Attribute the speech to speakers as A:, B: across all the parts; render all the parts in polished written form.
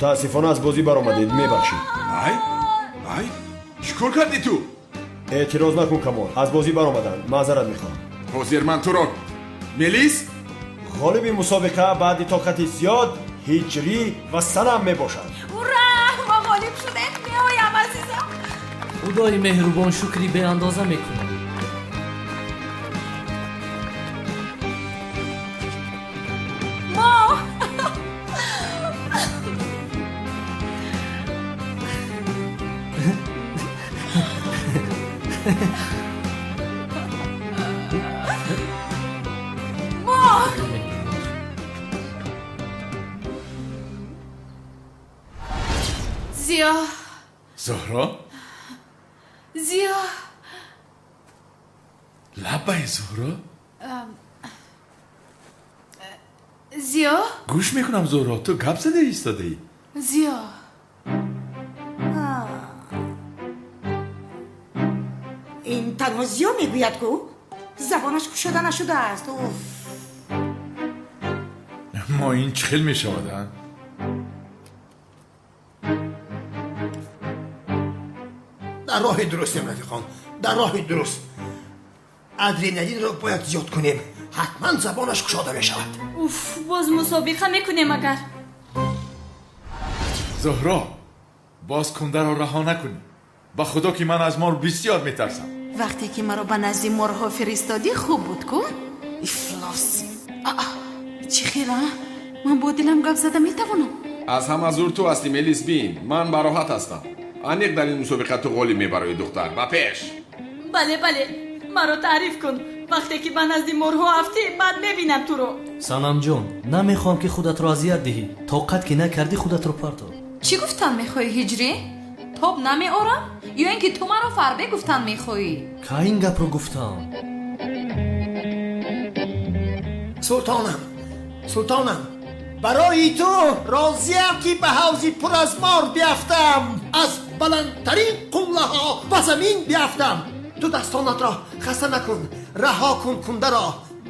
A: Мутаассифона аз бозӣ баромадед, мебахшед.
B: Ай ай, чӣ кор кардӣ ту?
A: Эътироз накун, Камол. Аз бозӣ баромаданд, маъзарат мехоҳам.
B: Ҳозир ман туро, Мелис.
A: Ғолиби мусобиқа баъди тоқати зиёд Ҳиҷрӣ ва Санам мебошад.
C: Ура, мо ғолиб шудем! Меоям, азизам.
D: Худои меҳрубон, шукри беандоза мекунам.
C: Мо мо Зиё.
B: Зуҳро.
C: Зиё.
B: Лаббай, Зуҳро.
C: Зиё.
B: Гӯш мекунам, Зуҳро, ту гап зада истодаӣ.
C: Зиё.
E: Ин танҳо Зиё мегӯяд ку, забонаш кушода нашудааст. Уф.
B: Мо ин чӣ хел мешавад, а?
F: Дар роҳи дурустем, рафиқон, дар роҳи дуруст. Адреналинро бояд зиёд кунем, ҳатман забонаш кушода мешавад.
G: Уф, боз мусобиқа мекунем агар.
B: Зуҳро, боз кундаро раҳо накунӣ. Ба худо ки ман аз мор бисёр метарсам.
H: Вақте ки маро ба назди морҳо фиристодӣ, хуб буд ку? Ифлос. Аа, чӣ хел, а? Ман бо дилам гап зада метавонам.
B: Аз ҳама зур ту ҳастӣ, Мелис. Бин, ман бароҳат ҳастам. Аниқ дар ин мусобиқа ту ғолиб мебароӣ, духтар, ба пеш.
G: Бале, бале, маро таъриф кун. Вақте ки ба назди морҳо афтӣ, баъд мебинам туро.
D: Санамҷон, намехоҳам ки худатро азият диҳӣ. Тоқат ки накардӣ, худатро парто.
C: Чӣ гуфтан мехоҳӣ, Ҳиҷрӣ? Тоб намеорам ё ин ки ту маро фарбе гуфтан мехоҳӣ?
D: Ка ин гапро гуфтам?
F: Султонам, султонам, барои ту розиям ки ба ҳавзи пур аз мор биафтам, аз баландтарин қуллаҳо ба замин биафтам. Ту дастонатро хаста накун, раҳо кун кундаро.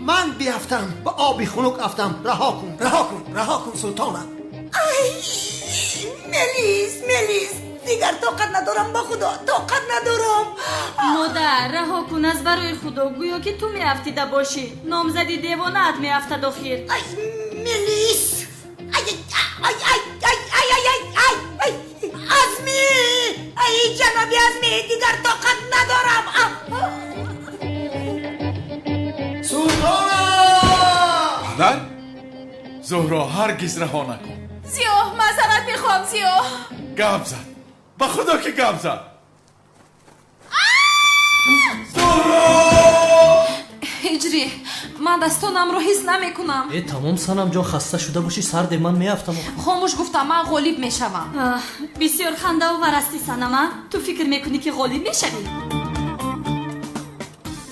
F: Ман биафтам, ба оби хунук афтам. Раҳо кун, раҳо кун, раҳо кун, султонам.
E: Ай, Мелис, Мелис, дигар тоқат надорам, ба худо, тоқат надорам.
G: Модар, раҳо кун, аз барои худо. Гӯё ки ту меафтида бошӣ. Номзади девонаат меафтад охир.
E: Ай, Мелис, ай, ай, ай, ай, ай, ай, ай, ай, ай, Азмӣ, ай, ҷаноби Азмӣ, дигар тоқат надорам.
F: Султонам.
B: Падар, Зуҳро, ҳаргиз раҳо накун.
C: Зиё, маъзарат мехоҳам, Зиё.
B: Гап зад, ба худо ки гап зад. Зуҳро.
C: Ҳиҷрӣ, ман дастонамро ҳис намекунам.
D: Э, тамом, Санамҷон, хаста шуда бошӣ, сарде, ман меафтам.
C: Хомӯш, гуфтам, ман ғолиб мешавам.
G: Бисёр хандаовар ҳастӣ, Санама. Ту фикр мекунӣ ки ғолиб мешавӣ?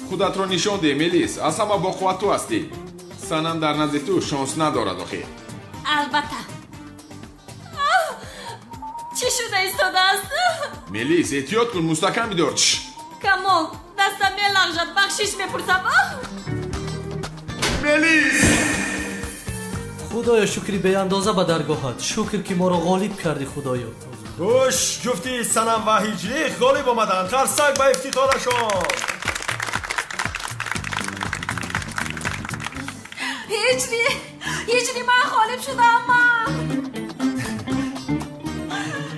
B: Худатро нишон деҳ, Мелис, аз ҳама боқувват ту ҳастӣ. Санам дар назди ту шонс надорад охир.
G: Албатта. Чӣ шуда истодааст?
B: Мелис, эҳтиёт кун, мустаҳкам бидор.
G: Камол, дастам мелағжад, бахшиш мепурсам.
B: Мелис.
D: Худоё, шукри беандоза ба даргоҳат. Шукр ки моро ғолиб кардӣ, худоё.
A: Хуш, ҷуфти Санам ва Ҳиҷрӣ ғолиб омаданд. Қарсак ба ифтихорашон.
C: Ҳиҷрӣ, Ҳиҷрӣ, ман ғолиб шудам, ман.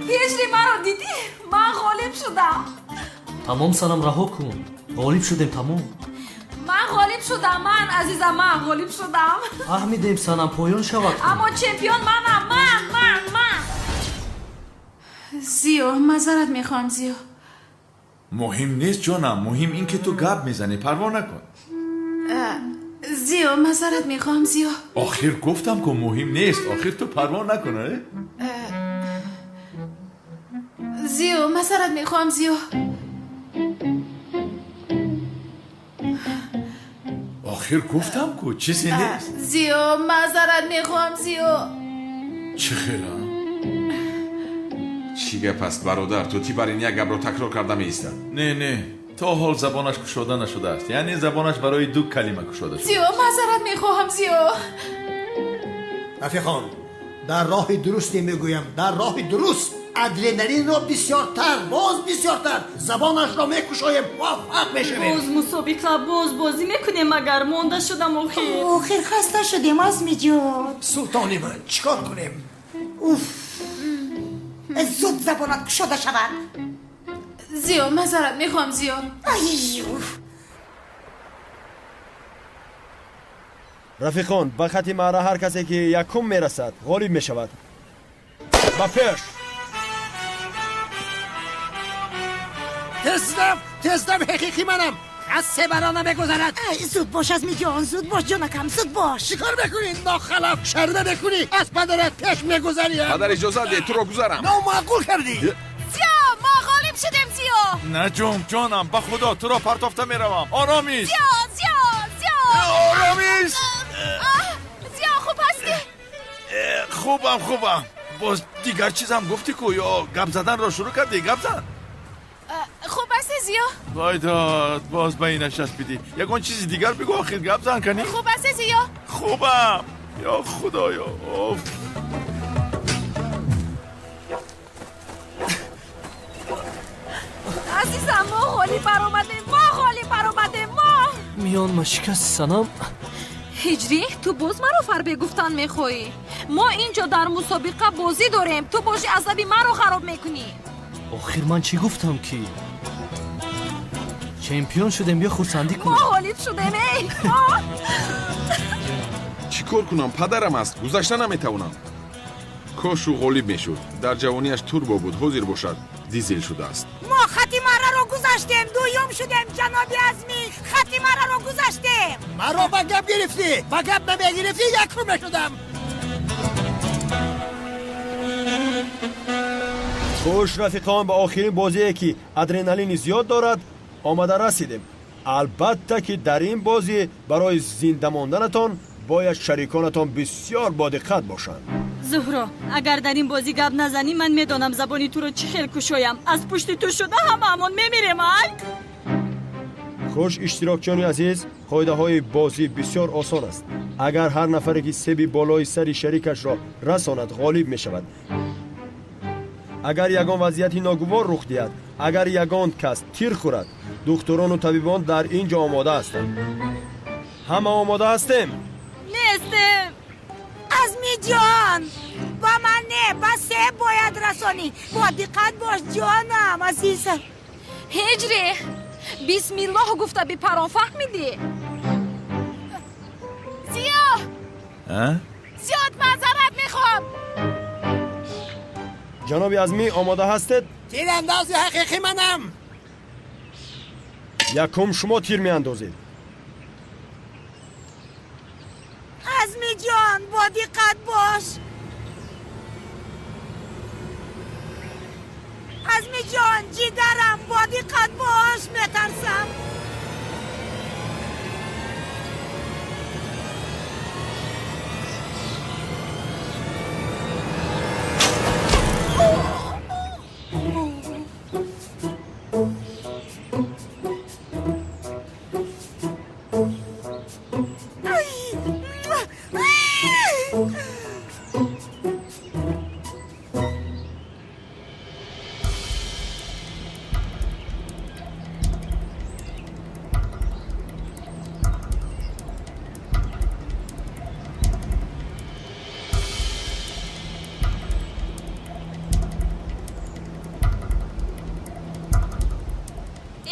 C: Ҳиҷрӣ, маро дидӣ? Ман ғолиб шудам.
D: Тамом, Санам, раҳо кун. Ғолиб шудем, тамом.
C: Ман ғолиб шудам, ман, азизам, ман ғолиб шудам.
D: Фаҳмидем, Санам, поён шавад.
C: Аммо чемпион манам, ман, ман, ман.
H: Зиё, маъзарат мехоҳам, Зиё.
B: Муҳим нест, ҷонам, муҳим ин ки ту гап мезанӣ, парво накун.
H: Зиё, маъзарат мехоҳам, Зиё.
B: Охир гуфтам ку муҳим нест, охир ту парво накун.
H: Зиё, маъзарат мехоҳам, Зиё.
B: Охир гуфтам ку чизе нест.
H: Зиё, маъзарат мехоҳам, Зиё.
B: Чӣ хела? Чӣ гап аст, бародар? Ту ти бар ин як гапро такрор карда меистад. Не, не, то ҳол забонаш кушода нашудааст. Яъне забонаш барои ду калима кушода шуд.
H: Зиё, маъзарат мехоҳам, Зиё.
F: Рафиқон, Дар роҳи дурусте мегӯям, дар роҳи дуруст. Адреналинро бисёртар, боз бисёртар, забонашро мекушоем, муваффақ мешавем.
G: Боз мусобиқа, боз бозӣ мекунем, агар монда шудам охир.
E: Охир хаста шудем, Азмиҷон.
F: Султони ман, чӣ кор кунем?
E: Уф, зуд забонат кушода шавад.
H: Зиё, мазарат мехоҳам, Зиё.
E: Ай, уф.
A: Рафиқон, ба хати маъра ҳар касе ки якум мерасад, ғолиб мешавад. Ба пеш!
F: Тездам, тездам, ҳақиқи манам. Аз себара намегузарад.
E: Ай, зуд бош, Азмиҷон, зуд бош, ҷонакам, зуд бош.
F: Чӣ кор мекунӣ, нохалаф? Шарда мекунӣ, аз падарат пеш мегузарӣ.
I: Падар, иҷозат деҳ, туро гузарам.
F: Номаъқул кардӣ.
C: Зиё, мо ғолиб шудем, Зиё.
B: Наҷум, ҷонам, ба худо туро партофта меравам. Оромист.
C: Зиё, Зиё, Зиё.
B: Оромист.
C: Зиё, хуб ҳастӣ?
B: Хубам, хубам. Боз дигар чизам гуфтӣ ку, ё гап заданро шурӯъ кардӣ? Гап зан.
H: Хуб ҳастӣ, Зиё?
B: Вой дод, боз ба инаш часпидӣ. Ягон чизи дигар бигӯ, охир гап зан канӣ.
H: Хуб ҳастӣ, Зиё?
B: Хубам. Ё худоё, оф.
C: Азизам, мо ғолиб баромадем, мо ғолиб баромадем, мо.
D: Миён ма шикасти, Санам.
C: Ҳиҷрӣ, ту боз маро фарбе гуфтан мехоҳӣ? Мо инҷо дар мусобиқа бозӣ дорем, ту боши азаби маро хароб мекунӣ.
D: Охир ман чӣ гуфтам ки? Чемпион шудем, бیا хурсандӣ кунем.
C: Мо ғолиб шудем, эй! Мо!
I: Чӣ кор кунам, падарам аст, гузашта наметавонам. Кош ӯ ғолиб мешуд. Дар ҷавониаш турбо буд, ҳозир бошад дизел шудааст.
E: Мо хати мараро гузаштем, дуюм шудем, ҷаноби Азмӣ. Хати мараро гузаштем.
F: Маро ба гап гирифтӣ, ба гап намегирифтӣ, якум мешудам.
A: Хуш рафиқон, ба охирин бозие ки адреналини зиёд дорад омада расидем. Албатта ки дар ин бозӣ барои зинда монданатон бояд шариконатон бисёр бодиққат бошанд.
G: Зуҳро, агар дар ин бозӣ гап назанӣ, ман медонам забони туро чӣ хел кушоям. Аз пушти ту шуда ҳамаамон мемирем, ай.
A: Хуш иштирокчиёни азиз, қоидаҳои бозӣ бисёр осон аст. Агар ҳар нафаре ки себи болои сари шарикашро расонад, ғолиб мешавад. Агар ягон вазъияти ногувор рух диҳад, агар ягон кас тир хӯрад, духтурону табибон дар ин ҷо омода ҳастанд. Ҳама омода ҳастем?
G: Нестем.
E: Азмиҷон, ба ман не, ба себ бояд расонӣ. Бо диққат бош, ҷонам, азизам.
C: Ҳиҷрӣ, бисмиллоҳ гуфта бипарон, фаҳмидӣ?
H: Зиё! Зиёд маъзарат мехоҳам.
A: Ҷаноби Азмӣ, омода ҳастед?
F: Тирандози ҳақиқӣ манам.
A: Якум шумо тир меандозед.
E: Азмиҷон, бо диққат бош. Азмиҷон, ҷигарам, бо диққат бош, метарсам.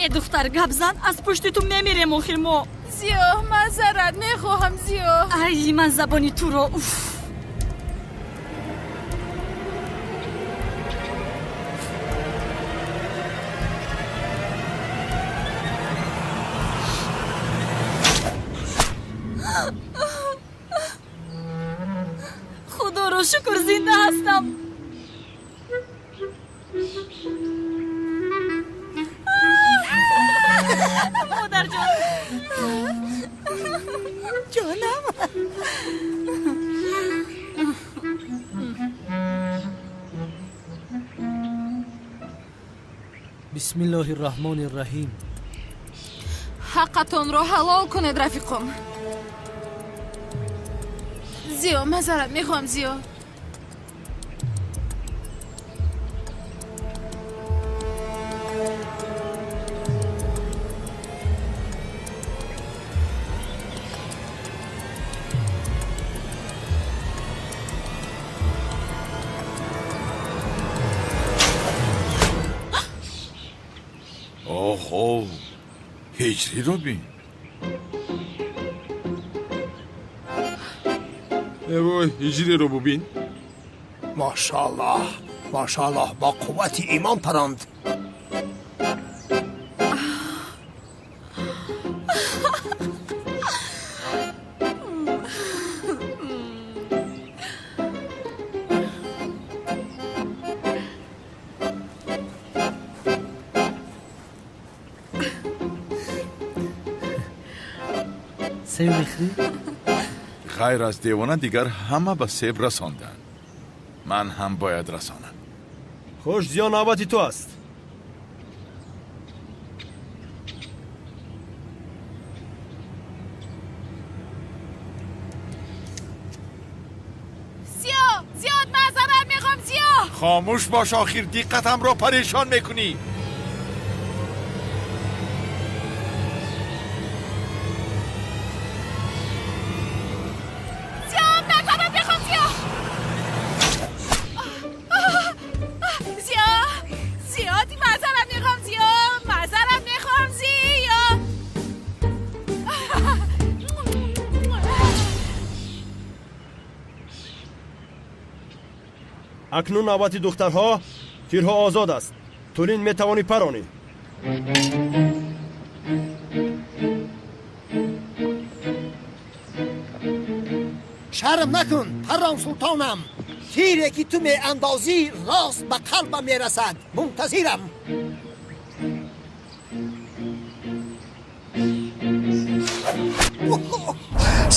G: Э, духтар, гап зан, аз пушти ту мемирем охир мо.
H: Зиё, маъзарат мехоҳам, Зиё.
G: Ай, ман забони туро, уф. Худоро шукр, зинда ҳастам. Модарҷон.
E: Ҷонам.
D: Бисмиллоҳи рраҳмони рраҳим.
C: Ҳаққатонро ҳалол кунед, рафиқон.
H: Зиё, мазарат мехоҳам, Зиё.
B: Оҳо, ҳиҷриро бин.
I: Эвой, ҳиҷриро бубин.
F: Машааллоҳ, машааллоҳ, бо қуввати имон паронд.
D: Себ мехӯрӣ?
B: Ғайр аз девона дигар ҳама ба себ расонданд. Ман ҳам бояд расонам.
A: Хуш, Зиё, навбати ту аст.
H: Зиё, зиёд маъзарат мехоҳам, Зиё.
B: Хомӯш бош, охир диққатамро парешон мекунӣ.
A: Акнун навбати духтарҳо, тирҳо озод аст. Тулин, метавонӣ паронӣ.
F: Шарм накун, парон султонам. Тире ки ту меандозӣ рост ба қалбам мерасад. Мунтазирам.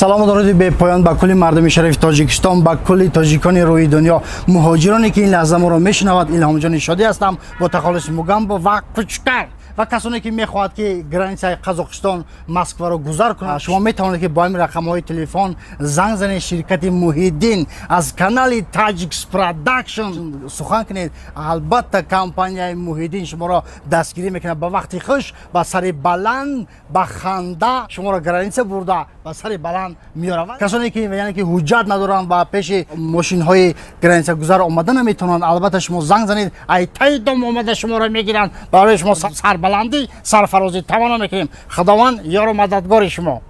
J: Салому дуруди бепоён ба кулли мардуми шарифи Тоҷикистон, ба кулли тоҷикони рӯи дунё, муҳоҷироне ки ин лаҳза моро мешунавад. Илҳомҷони Шодӣ ҳастам бо тахаллуси Мугамбо ва Кучкар ва касоне ки мехоҳад ки границаи Қазоқистон Москваро гузар кунад, шумо метавонед ки бо ҳамин рақамҳои телефон занг занед. Ширкати Муҳиддин аз канали Таҷикс Продакшн сухан кунед. Албатта компанияи Муҳиддин шуморо дастгирӣ мекунад. Ба вақти хуш, ба сари баланд, ба ханда шуморо граница бурда ба сари баланд меоравад. Касоне ки яъне ки ҳуҷҷат надоранд ва пеши мошинҳои границагузар омада наметавонанд, албатта шумо занг занед, ай таи дом омада шуморо мегиранд. Барои шумо сарбаландӣ, сарфарозӣ таманно мекунем. Худованд ёру мададгори шумо.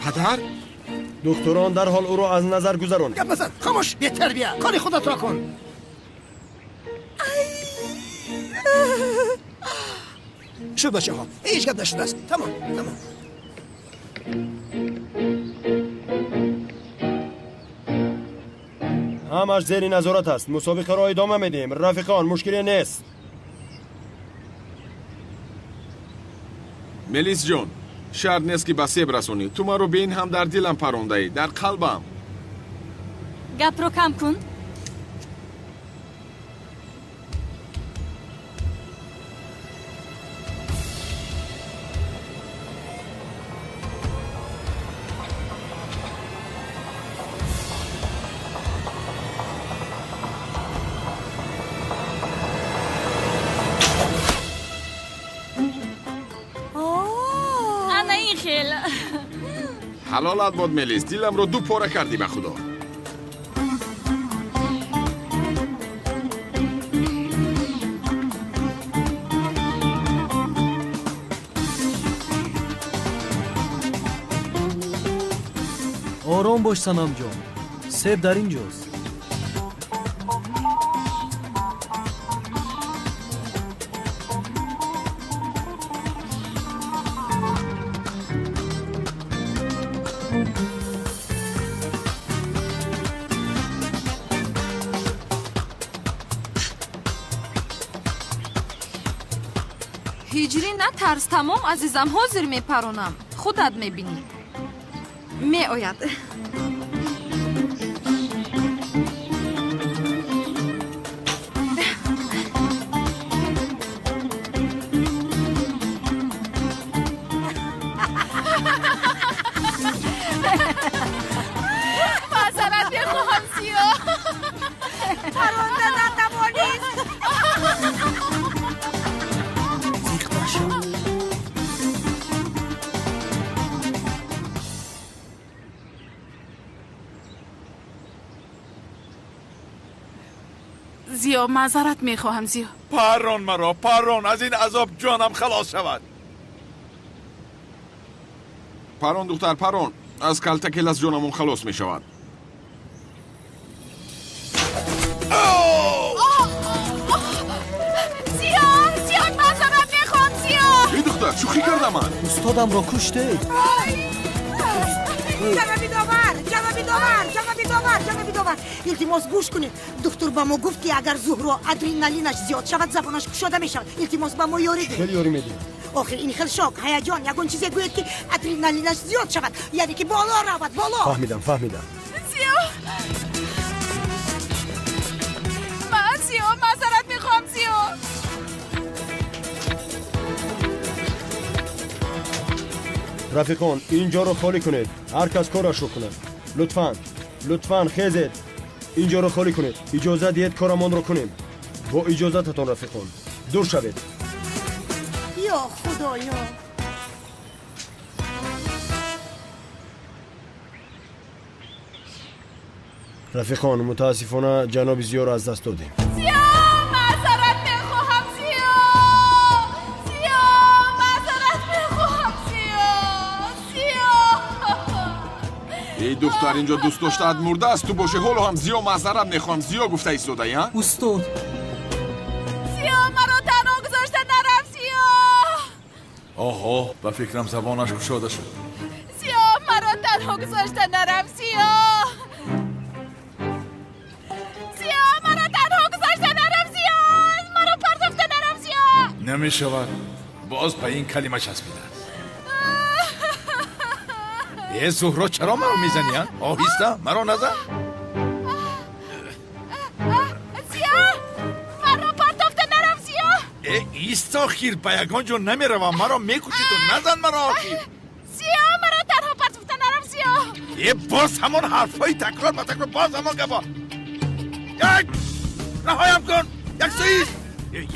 I: Падар?
A: Духтурон дарҳол ӯро аз назар гузаронед.
F: Гап назан, хомӯш, бетарбия, кори худатро кун. Шуд, бачаҳо, ҳеҷ гап нашудааст. Тамом, тамом.
A: Ҳамаш зери назорат аст. Мусобиқаро идома медиҳем. Рафиқон, мушкиле нест.
I: Мелисҷон, шарт нест ки ба себ расонӣ. Ту маро бе ин ҳам дар дилам парондаӣ, дар қалбам.
G: Гапро кам кун.
I: Ҳалолат бод, Мелис, диламро ду пора кардӣ ба худо.
D: Ором бош, Санамҷон, себ дар ин ҷост.
C: Ҳиҷрӣ, натарс, тамом азизам, ҳозир мепаронам. Худат мебинӣ. Меояд. Маъзарат мехоҳам, Зиё.
E: Паронда натавонист.
H: Зиё, маъзарат мехоҳам, Зиё.
B: Паррон маро, паррон, аз ин азоб ҷонам халос шавад.
I: Паррон, духтар, паррон, аз калтакелас ҷонамон халос мешавад.
C: Зиё, Зиё, маъзарат мехоҳам, Зиё.
I: Эй духтар, шӯхӣ кардам ман.
D: Устодамро куштед.
E: Ҷаноби довар, ҷаноби довар, ҷаноби довар, ҷаноби довар, илтимос гӯш кунед. Духтур ба мо гуфт, ки агар Зуҳро адреналинаш зиёд шавад, забонаш кушода мешавад. Илтимос, ба мо ёрӣ диҳед.
A: Хеле ёрӣ медиҳем.
E: Охир ин хел шок, ҳаяҷон, ягон чизе гӯед, ки адреналинаш зиёд шавад, яъне ки боло равад, боло.
A: Фаҳмидам, фаҳмидам.
C: Зиё, ман, Зиё, маъзарат мехоҳам, Зиё.
A: Рафиқон, ин ҷоро холӣ кунед. Ҳар кас корашро кунад. Лутфан, лутфан хезед. Ин ҷоро холӣ кунед. Иҷоза диҳед корамонро кунем. Бо иҷозататон, рафиқон, дур шавед.
E: Ё Худоё!
A: Рафиқон, мутаассифона ҷаноби Зиёро аз даст додем.
C: Зиё, маъзарат мехоҳам, Зиё. Зиё, маъзарат мехоҳам, Зиё. Зиё.
I: Эй духтар, инҷо дӯст доштаат мурдааст, ту бошӣ ҳоло ҳам Зиё маъзарат мехоҳам, Зиё гуфта истодаӣ, а?
D: Устод.
C: Зиё, маро танҳо гузошта нарав, Зиё.
B: Оҳо, ба фикрам забонаш кушода шуд.
C: Зиё, маро танҳо гузошта нарав, Зиё. Зиё, маро танҳо гузошта нарав, Зиё. Маро партофта нарав, Зиё.
B: Намешавад, боз ба ин калима часпидааст. Э, Зуҳро, чаро маро мезанӣ, а? Оҳиста, маро назан.
C: Зиё, маро партофта нарав, Зиё.
B: Э, ист, охир, ба ягон ҷо намеравам, маро мекушӣ ту, назан маро, охир.
C: Зиё, маро танҳо партофта нарав, Зиё.
B: Э, боз ҳамон ҳарфҳои такрор ба такрор, боз ҳамон гапҳо. Як, раҳоям кун, як су ист,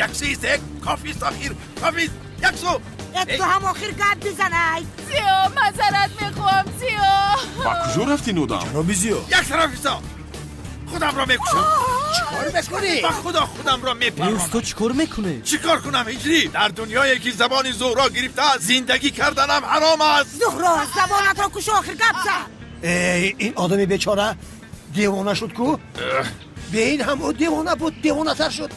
B: як су ист, э, кофист, охир, кофист, як су.
E: Э, ту ҳам охир гап бизанай.
C: Зиё, маъзарат мехоҳам, Зиё.
I: Ба куҷо рафтӣ, нодам?
A: Ҷаноби Зиё.
B: Як тараф исто, худамро мекушам.
F: Чӣ кор мекунӣ?
B: Ба худо худамро мепаронам.
D: Устод, чӣ кор мекунӣ?
B: Чӣ кор кунам, ҳиҷрӣ? Дар дунёе ки забони Зуҳро гирифтааст, зиндагӣ карданам ҳаром аст.
E: Зуҳро, забонатро кушо, охир гап зан.
F: Эй, ин одами бечора девона шуд ку? Бе ин ҳам ӯ девона буд, девонатар шуд.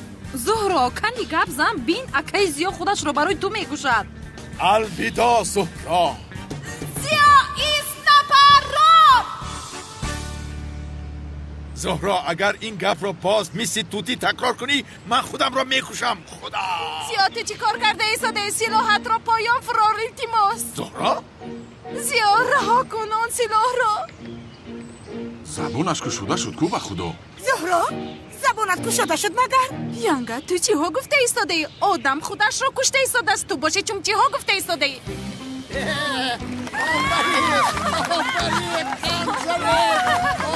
C: Зуҳро, кани гап зан, бин, акаи Зиё худашро барои ту мекушад.
B: Алвидо, Зуҳро.
C: Зиё, ист, напаррон.
B: Зуҳро, агар ин гапро боз мисли тутӣ такрор кунӣ, ман худамро мекушам. Худо.
C: Зиё, ту чӣ кор карда истодаӣ? Силоҳатро поён фурор, илтимос.
B: Зуҳро?
C: Зиё, раҳо кун он силоҳро.
I: Забонаш кушода шуд ку, ба худо.
E: Зуҳро, забонат кушода шуд магар?
C: Янга, ту чиҳо гуфта истодаӣ? Одам худашро кушта истодааст, ту бошӣ чун чиҳо гуфта истодаӣ?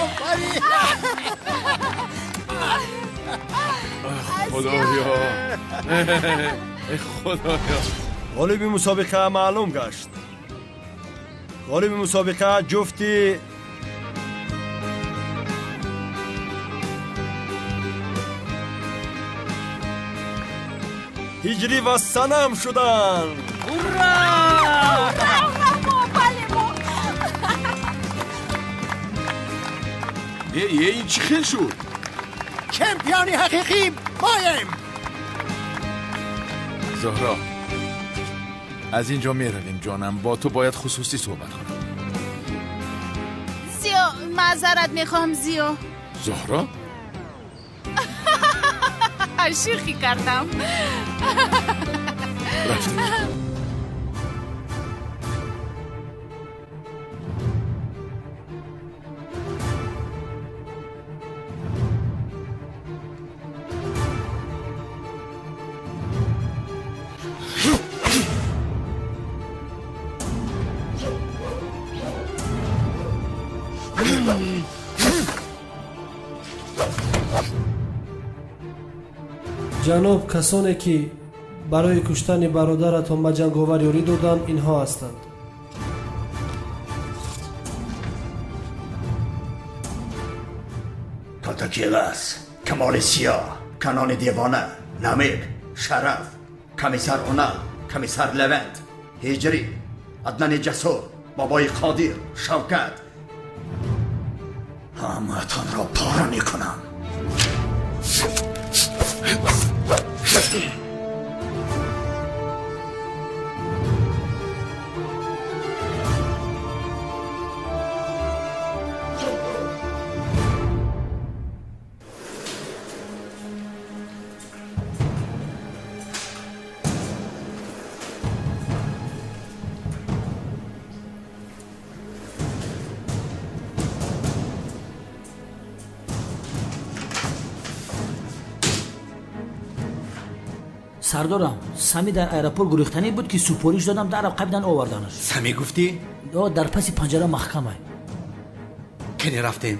F: Офарин,
B: Худоё, худоё.
A: Ғолиби мусобиқа маълум гашт. Ғолиби мусобиқа ҷуфти Ҳиҷрӣ ва Санам шуданд.
C: Ура! Ура, мо, бале, мо.
I: Э, э, ин чӣ хел шуд?
F: Чемпиони ҳақиқӣ моем.
B: Зуҳро, аз ин ҷо меравем, ҷонам, бо ту бояд хусусӣ суҳбат кунам.
H: Зиё, маъзарат мехоҳам, Зиё.
B: Зуҳро?
H: Шӯхӣ кардам.
B: Рафтем.
K: Ҷаноб, касоне ки барои куштани бародаратон ба ҷанговар ёрӣ доданд, инҳо ҳастанд.
L: Калтакелас, Камоли Сиёҳ, Канони девона, Намик, Шараф, комиссар Унал, комиссар Левент, Ҳиҷрӣ, Аднани Ҷасур, бобои Қодир, Шавкат. Ҳамаатонро пора мекунам.
M: Сардорам, Сами дар аэропорт гурехтанӣ буд, ки супориш додам, дарав қабидан оварданаш.
B: Сами гуфтӣ?
M: О, дар паси панҷара маҳкамай.
B: Кани рафтем?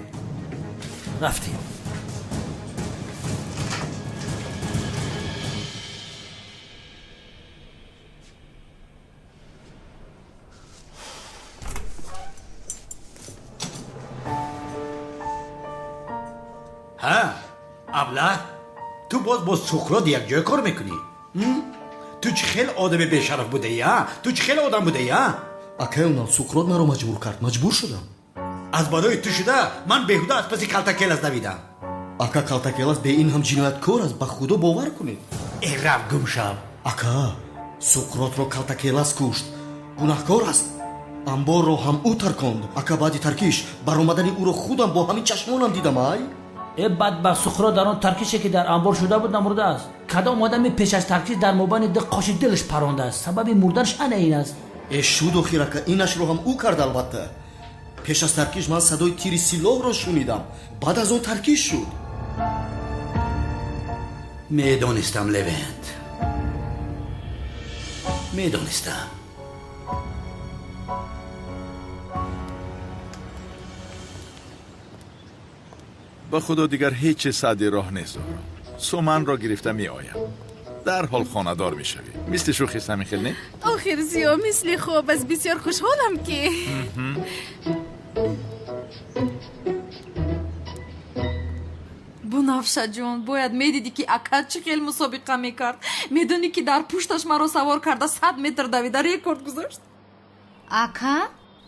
M: Рафтем.
B: Ҳа, абла, ту боз бо Суқрот якҷоя кор мекунӣ? Ту чӣ хел одами бешараф будаӣ, а? Ту чӣ хел одам будаӣ, а?
N: Акай Унал, Суқрот маро маҷбур кард, маҷбур шудам.
B: Аз барои ту шуда ман беҳуда аз паси Калтакелас давидам.
N: Ака, Калтакелас бе ин ҳам ҷинояткор аст, ба худо бовар кунед.
B: Э, рав гум шав.
N: Ака, Суқротро Калтакелас кушт, гунаҳкор аст. Амборро ҳам ӯ тарконд. Ака, баъди таркиш баромадани ӯро худам бо ҳамин чашмонам дидам, ай.
M: Э, бадбахт Суқрот дар он таркише, ки дар амбор шуда буд, намурдааст. Кадом одами пеш аз таркиш дар мобайни ду қоши дилаш парондааст. Сабаби мурданаш ана ин аст.
N: Э, шуд охир, ака, инашро ҳам ӯ кард албатта. Пеш аз таркиш ман садои тири силоҳро шунидам. Баъд аз он таркиш шуд.
B: Медонистам, Левент. Медонистам. Ба худо дигар ҳеҷ чиз саъди роҳ нест, Зуҳро. Суманро гирифта меоям. Дарҳол хонадор мешавӣ. Мисли шӯхист ҳамин хел, не?
H: Охир Зиё, мисли хоб аст. Бисёр хушҳолам ки.
C: Бунафшаҷон, бояд медидӣ, ки ака чӣ хел мусобиқа мекард. Медонӣ, ки дар пушташ маро савор карда 100 метр давида рекорд гузошт.
G: Ака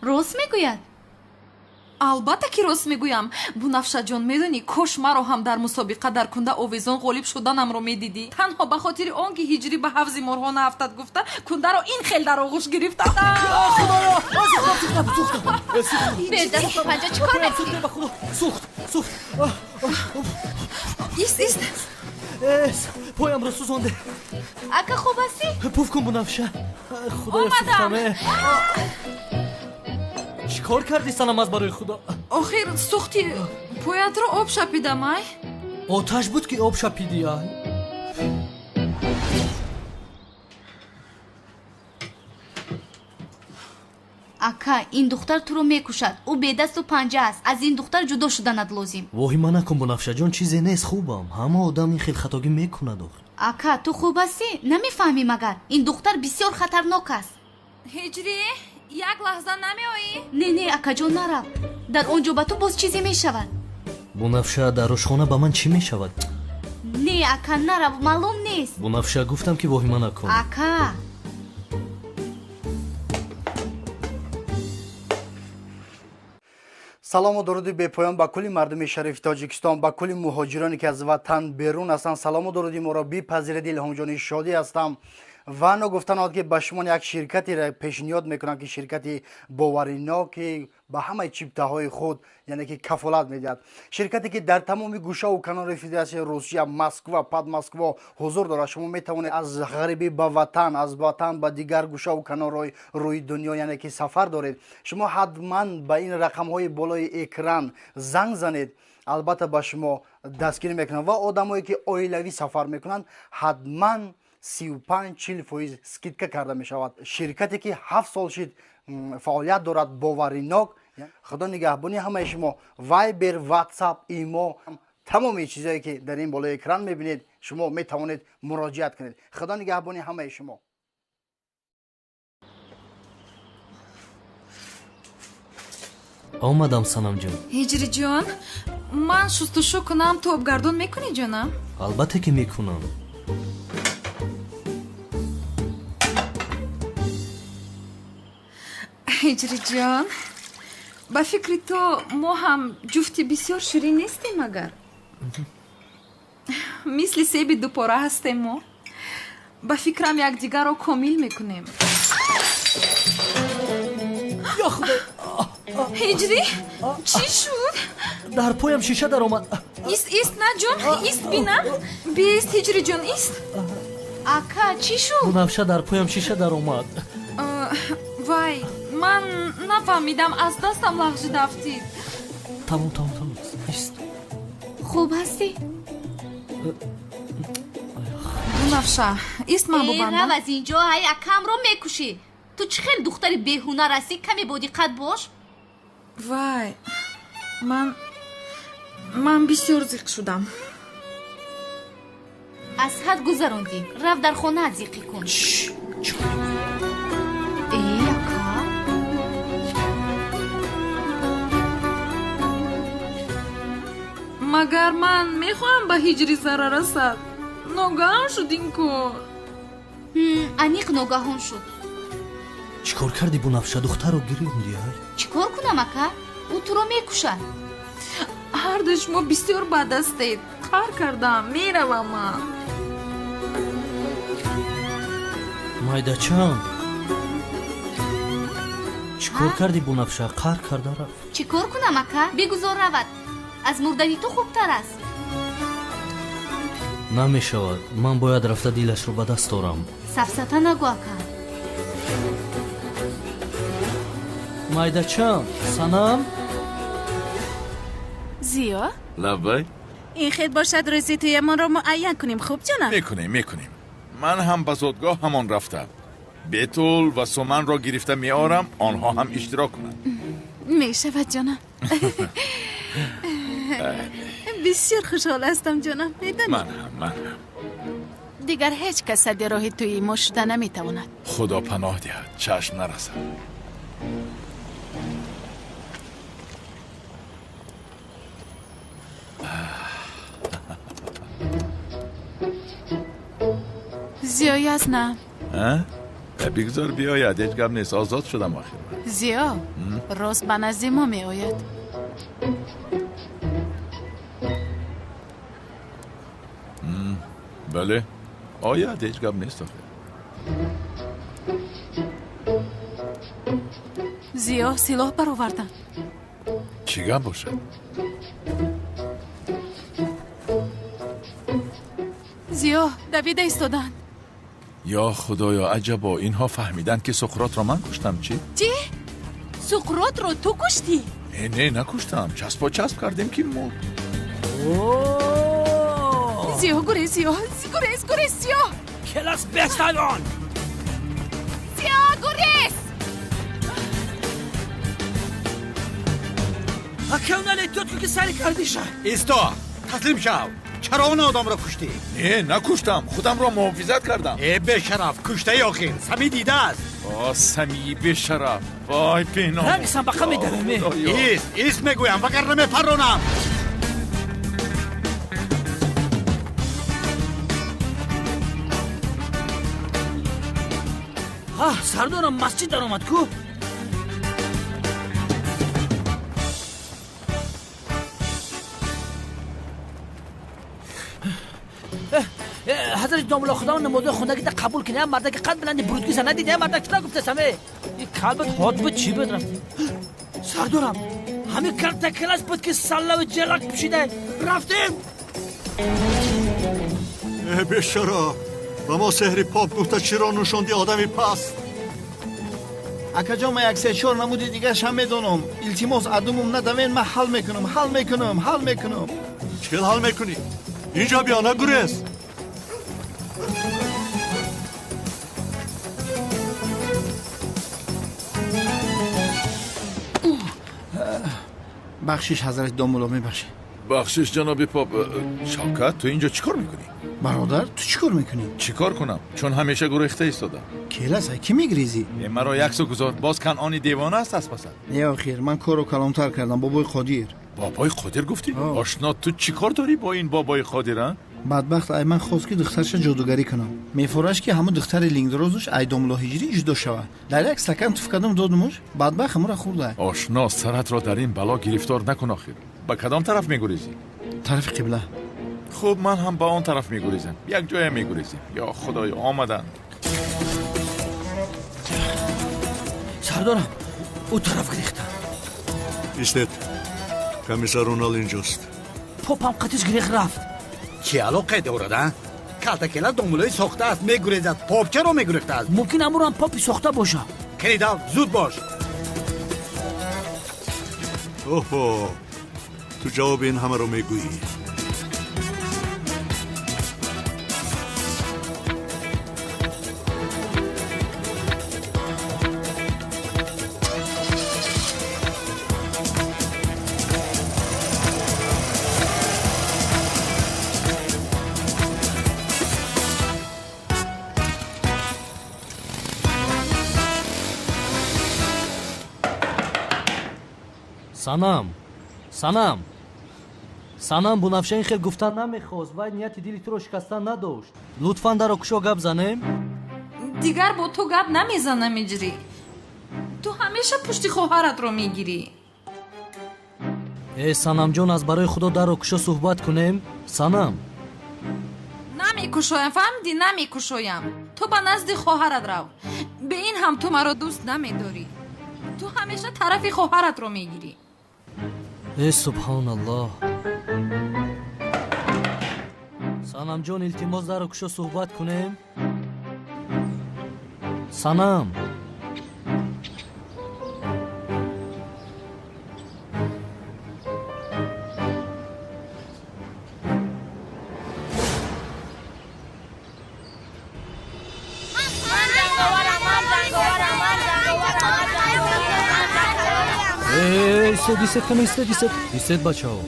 G: рост мегӯяд?
C: Албатта ки рост мегӯям. Бунафшаҷон, медонӣ, кош маро ҳам дар мусобиқа дар кунда овезон ғолиб шуданамро медидӣ. Танҳо ба хотири он ки Ҳиҷрӣ ба ҳавзи морҳо наафтад гуфта, кундаро ин хел дар оғӯш гирифтам.
H: Бедасту панҷа чӣ кор мекунӣ?
D: Сӯхт, сӯхт.
C: Ист, ист.
D: Поямро сӯзонде.
G: Ака, хуб ҳастӣ?
D: Пуф кун, Бунафша. Худоё, сӯхтам. Чӣ кор кардӣ, санам, аз барои худо?
C: Охир сӯхти поятро об шапидам, ай.
D: Оташ буд, ки об шапидӣ, ай.
G: Ака, ин духтар туро мекушад. Ӯ бедасту панҷа аст. Аз ин духтар ҷудо шуданат лозим.
D: Воҳима накун, Бунафшаҷон, чизе нест, хубам. Ҳама одам ин хел хатогӣ мекунад охир.
G: Ака, ту хуб ҳастӣ? Намефаҳмӣ магар? Ин духтар бисёр хатарнок аст.
C: Ҳиҷрӣ, як лаҳза намеоӣ?
G: Не, не, акаҷон, нарав. Дар он ҷо ба ту боз чизе мешавад.
D: Бунафша, дар ошхона ба ман чӣ мешавад?
G: Не, ака, нарав, маълум нест.
D: Бунафша, гуфтам ки воҳима накун.
G: Ака.
J: Салому дуруди бепоён ба кулли мардуми шарифи Тоҷикистон, ба кулли муҳоҷироне, ки аз ватан берун ҳастанд. Салому дуруди моро бипазиред. Илҳомҷони Шодӣ ҳастам ва ногуфта наояд, ки ба шумо як ширкатеро пешниҳод мекунам, ки ширкати боваринок, ки ба ҳамаи чиптаҳои худ, яъне ки кафолат медиҳад. Ширкате, ки дар тамоми гӯшаву канори Федератсияи Русия, Москва, Подмосква ҳузур дорад. Шумо метавонед аз ғарибӣ ба ватан, аз ватан ба дигар гӯшаву канорҳои рӯи дунё, яъне ки сафар доред. Шумо ҳатман ба ин рақамҳои болои экран занг занед, албатта ба шумо дастгирӣ мекунанд. Ва одамое, ки оилавӣ сафар мекунанд, ҳатман 35-40% скидка карда мешавад. Ширкате, ки 7 сол шид фаъолият дорад, боваринок. Худо нигаҳбони ҳамаи шумо. Вайбер, Ватсап, Имо, тамоми чизое, ки дар ин болои экран мебинед, шумо метавонед муроҷиат кунед. Худо нигаҳбони ҳамаи шумо.
D: Омадам, Санамҷон.
C: Ҳиҷриҷон, Ман шустушу кунам, ту обгардон мекунӣ, ҷонам?
D: Албатта ки мекунам.
C: Ҳиҷриҷон, ба фикри ту мо ҳам ҷуфти бисёр ширин нестем, агар? Мисли себи дупора ҳастем мо. Ба фикрам якдигарро комил мекунем.
M: Ё Худо!
C: Ҳиҷрӣ, чӣ шуд?
D: Дар поям шиша даромад.
C: Ист, ист, на ҷон, ист бинам. Бист, ҳиҷриҷон, ист.
H: Ака, чӣ шуд?
D: Бунафша, дар поям шиша даромад.
C: Вай, ман нафаҳмидам, аз дастам лағжида афтид.
D: Тамом, тамом, тамом, ист.
H: Хуб ҳастӣ?
C: Бунафша, ист, ман бубандам.
H: Рав аз инҷо, ҳай, акамро мекушӣ. Ту чӣ хел духтари беҳунар ҳастӣ? Каме бодиққат бош.
C: Вай, ман бисёр зиқ шудам.
H: Аз ҳад гузарондӣ. Рав дар хонаат зиқӣ кун. Э, ака.
C: Магар ман мехоҳам ба ҳиҷрӣ зарар расад? Ногаҳон шуд ин кор.
H: Аниқ ногаҳон шуд.
D: Чӣ кор кардӣ, Бунафша? Духтарро гирёндӣ, ай?
H: Чӣ кор кунам, ака? Ӯ туро мекушад.
C: Ҳарду шумо бисёр бад ҳастед. Қаҳр кардам, меравам ман.
D: Майдачам, чӣ кор кардӣ, Бунафша? Қаҳр карда рафт.
H: Чӣ кор кунам, ака? Бигузор равад. Аз мурдани ту хубтар аст.
D: Намешавад. Ман бояд рафта дилашро ба даст орам.
H: Сафсата нагӯ, ака.
D: Майдачам, санам.
H: Зиё?
B: Лаббай.
H: Ин хел бошад, рӯзи тӯямонро муайян кунем, хуб, ҷонам?
B: Мекунем, мекунем. Ман ҳам ба зодгоҳ ҳамон рафта. Бетул ва Суманро гирифта меорам, онҳо ҳам иштирок кунанд.
H: Мешавад, ҷонам. Бисёр хушҳол ҳастам, ҷонам, медонӣ?
B: Ман ҳам, ман ҳам.
H: Дигар ҳеҷ кас садди роҳи тӯи мо шуда наметавонад.
B: Худо паноҳ диҳад, чашм нарасад.
H: Зиёи аст, на?
B: Бигзор биёяд, ҳеҷ гап нест, озод шудам охир.
H: Зиё, рост ба назди мо меояд.
B: Бале, ояд, ҳеҷ гап нест охир.
H: Зиё, силоҳ бароварданд.
B: Чӣ гап бошад?
H: Зиё, давида истоданд.
B: Ё Худоё, аҷабо, инҳо фаҳмиданд ки Суқротро ман куштам, чӣ?
H: Чӣ? Суқротро ту куштӣ?
B: Не, не, накуштам. Часпо часп кардем ки мурд.
H: Зиё, гурез, Зиё, гурез, гурез, Зиё!
M: Келас беҳтарон!
H: Зиё, гурез!
M: Акавнале тот ки сари кардиша.
L: Исто, таслим шав. Чаро он одамро куштӣ?
B: Не, накуштам. Худамро муҳофизат кардам.
L: Э, бешараф, куштаи охир. Самӣ дидааст.
B: О, Самии бешараф. Вой, пинон.
M: Рангсам ба қам медавем.
L: Ист, ист мегӯям, вагарна мепаронам.
M: Сардорам масҷид даромад ку? Ҳазрати домулло, худо намозои хондагита қабул кунӣ. Мардаки қад баланди бурудгиса надидӣ? Мардак чӣ гуфтасам? Ин калбат ҳод буд, чӣ буд рафт? Сардорам, ҳамин карта класс буд ки саллаву ҷалак пӯшида рафтем.
O: Э, бешаро, ба мо сеҳри поп гуфта чиро нӯшонди одами паст?
F: Акаҷон, ман як се-чор намуди дигарашам медонам. Илтимос, адумум надавен, ман ҳал мекунам, ҳал мекунам, ҳал мекунам.
O: Чӣ хел ҳал мекунӣ? Инҷо биё, нагурез.
F: Бахшиш, ҳазрати домулло, мебахшед.
B: Бахшиш, ҷаноби поп. Шавкат, ту инҷо чӣ кор мекунӣ?
P: Бародар, ту чӣ кор мекунӣ?
B: Чӣ кор кунам? Чун ҳамеша гурехта истодам.
P: Келас, ай кӣ мегрезӣ?
B: Маро як су гузор. Боз Канъони девона аст аз пасат.
P: Не, охир, ман корро калонтар кардам. Бобои Қодир.
B: Бобои Қодир гуфтӣ? Ошно, ту чӣ кор дорӣ бо ин бобои Қодир, а?
P: Бадбахт ай ман хост ки духтарша ҷодугарӣ кунам. Мефораш ки ҳамун духтари лингдорозуш ай домло ҳиҷрӣ ҷудо шавад. Дар як стакан туф кардам додумуш, бадбахт ҳамура хӯрда.
B: Ошно, саратро дар ин бало гирифтор накун охир. Ба кадом тараф мегурезӣ?
P: Тарафи қибла.
B: Хуб, ман ҳам ба он тараф мегурезам. Як ҷоя мегурезем. Ё худоё, омаданд.
M: Сардорам, ӯ тараф гирехта.
O: Истед, комиссар Онал инҷост.
M: Попам қатиш гирех рафт.
Q: Чӣ алоқе дорад, а? Калтакела домулои сохта аст, мегурезад. Поп чаро мегурехтааст?
M: Мумкин амурам попи сохта бошад.
Q: Кенидав, зуд бош.
O: Оҳо, ту ҷавоби ин ҳамаро мегӯӣ.
D: Санам, Санам, Санам, Бунафша ин хел гуфтан намехост. Вай нияти дили туро шикастан надошт. Лутфан даро кушо, гап занем.
C: Дигар бо ту гап намезанам, Иҷрӣ. Ту ҳамеша пушти хоҳаратро мегирӣ.
D: Э, Санамҷон, аз барои Худо даро кушо, суҳбат кунем. Санам.
C: Намекушоям, фаҳмидӣ? Намекушоям. Ту ба назди хоҳарат рав. Бе ин ҳам ту маро дӯст намедорӣ. Ту ҳамеша тарафи хоҳаратро мегирӣ.
D: Э, субҳоналлоҳ. Санамҷон, илтимос, даро кушо, суҳбат кунем. Санам. Истед, истед, каме истед, истед, истед, бачаҳо.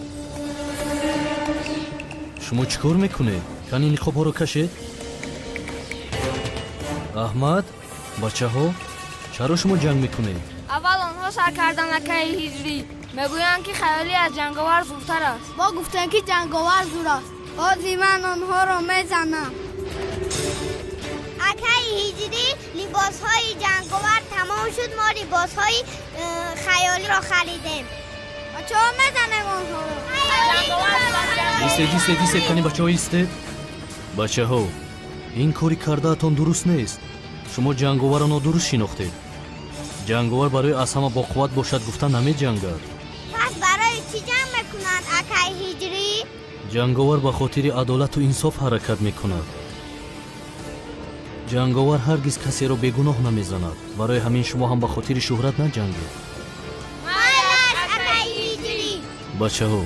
D: Шумо чӣ кор мекунед? Кани ниқобҳоро кашед. Аҳмад, бачаҳо, чаро шумо ҷанг мекунед?
R: Аввал онҳо сар карданд, акаи Ҳиҷрӣ. Мегӯянд ки хаёлӣ аз ҷанговар зудтар аст.
S: Мо гуфтем ки ҷанговар зур аст. Ҳозир ман онҳоро мезанам.
T: Акаи Ҳиҷрӣ, либосҳои ҷанговар тамом шуд, мо либосҳои хаёлиро харидем.
S: Бачаҳо, мезанем онҳоро.
D: Истед, истед, истед, кани бачаҳо, истед. Бачаҳо, ин кори кардаатон дуруст нест. Шумо ҷанговарро нодуруст шинохтед. Ҷанговар барои аз ҳама боқувват бошад гуфта намеҷангад.
T: Пас барои чӣ ҷанг мекунанд, акаи Ҳиҷрӣ?
D: Ҷанговар ба хотири адолату инсоф ҳаракат мекунад. Ҷанговар ҳаргиз касеро бегуноҳ намезанад. Барои ҳамин шумо ҳам ба хотири шӯҳрат наҷангед.
T: Майлаш, акаи Ҳиҷрӣ.
D: Бачаҳо,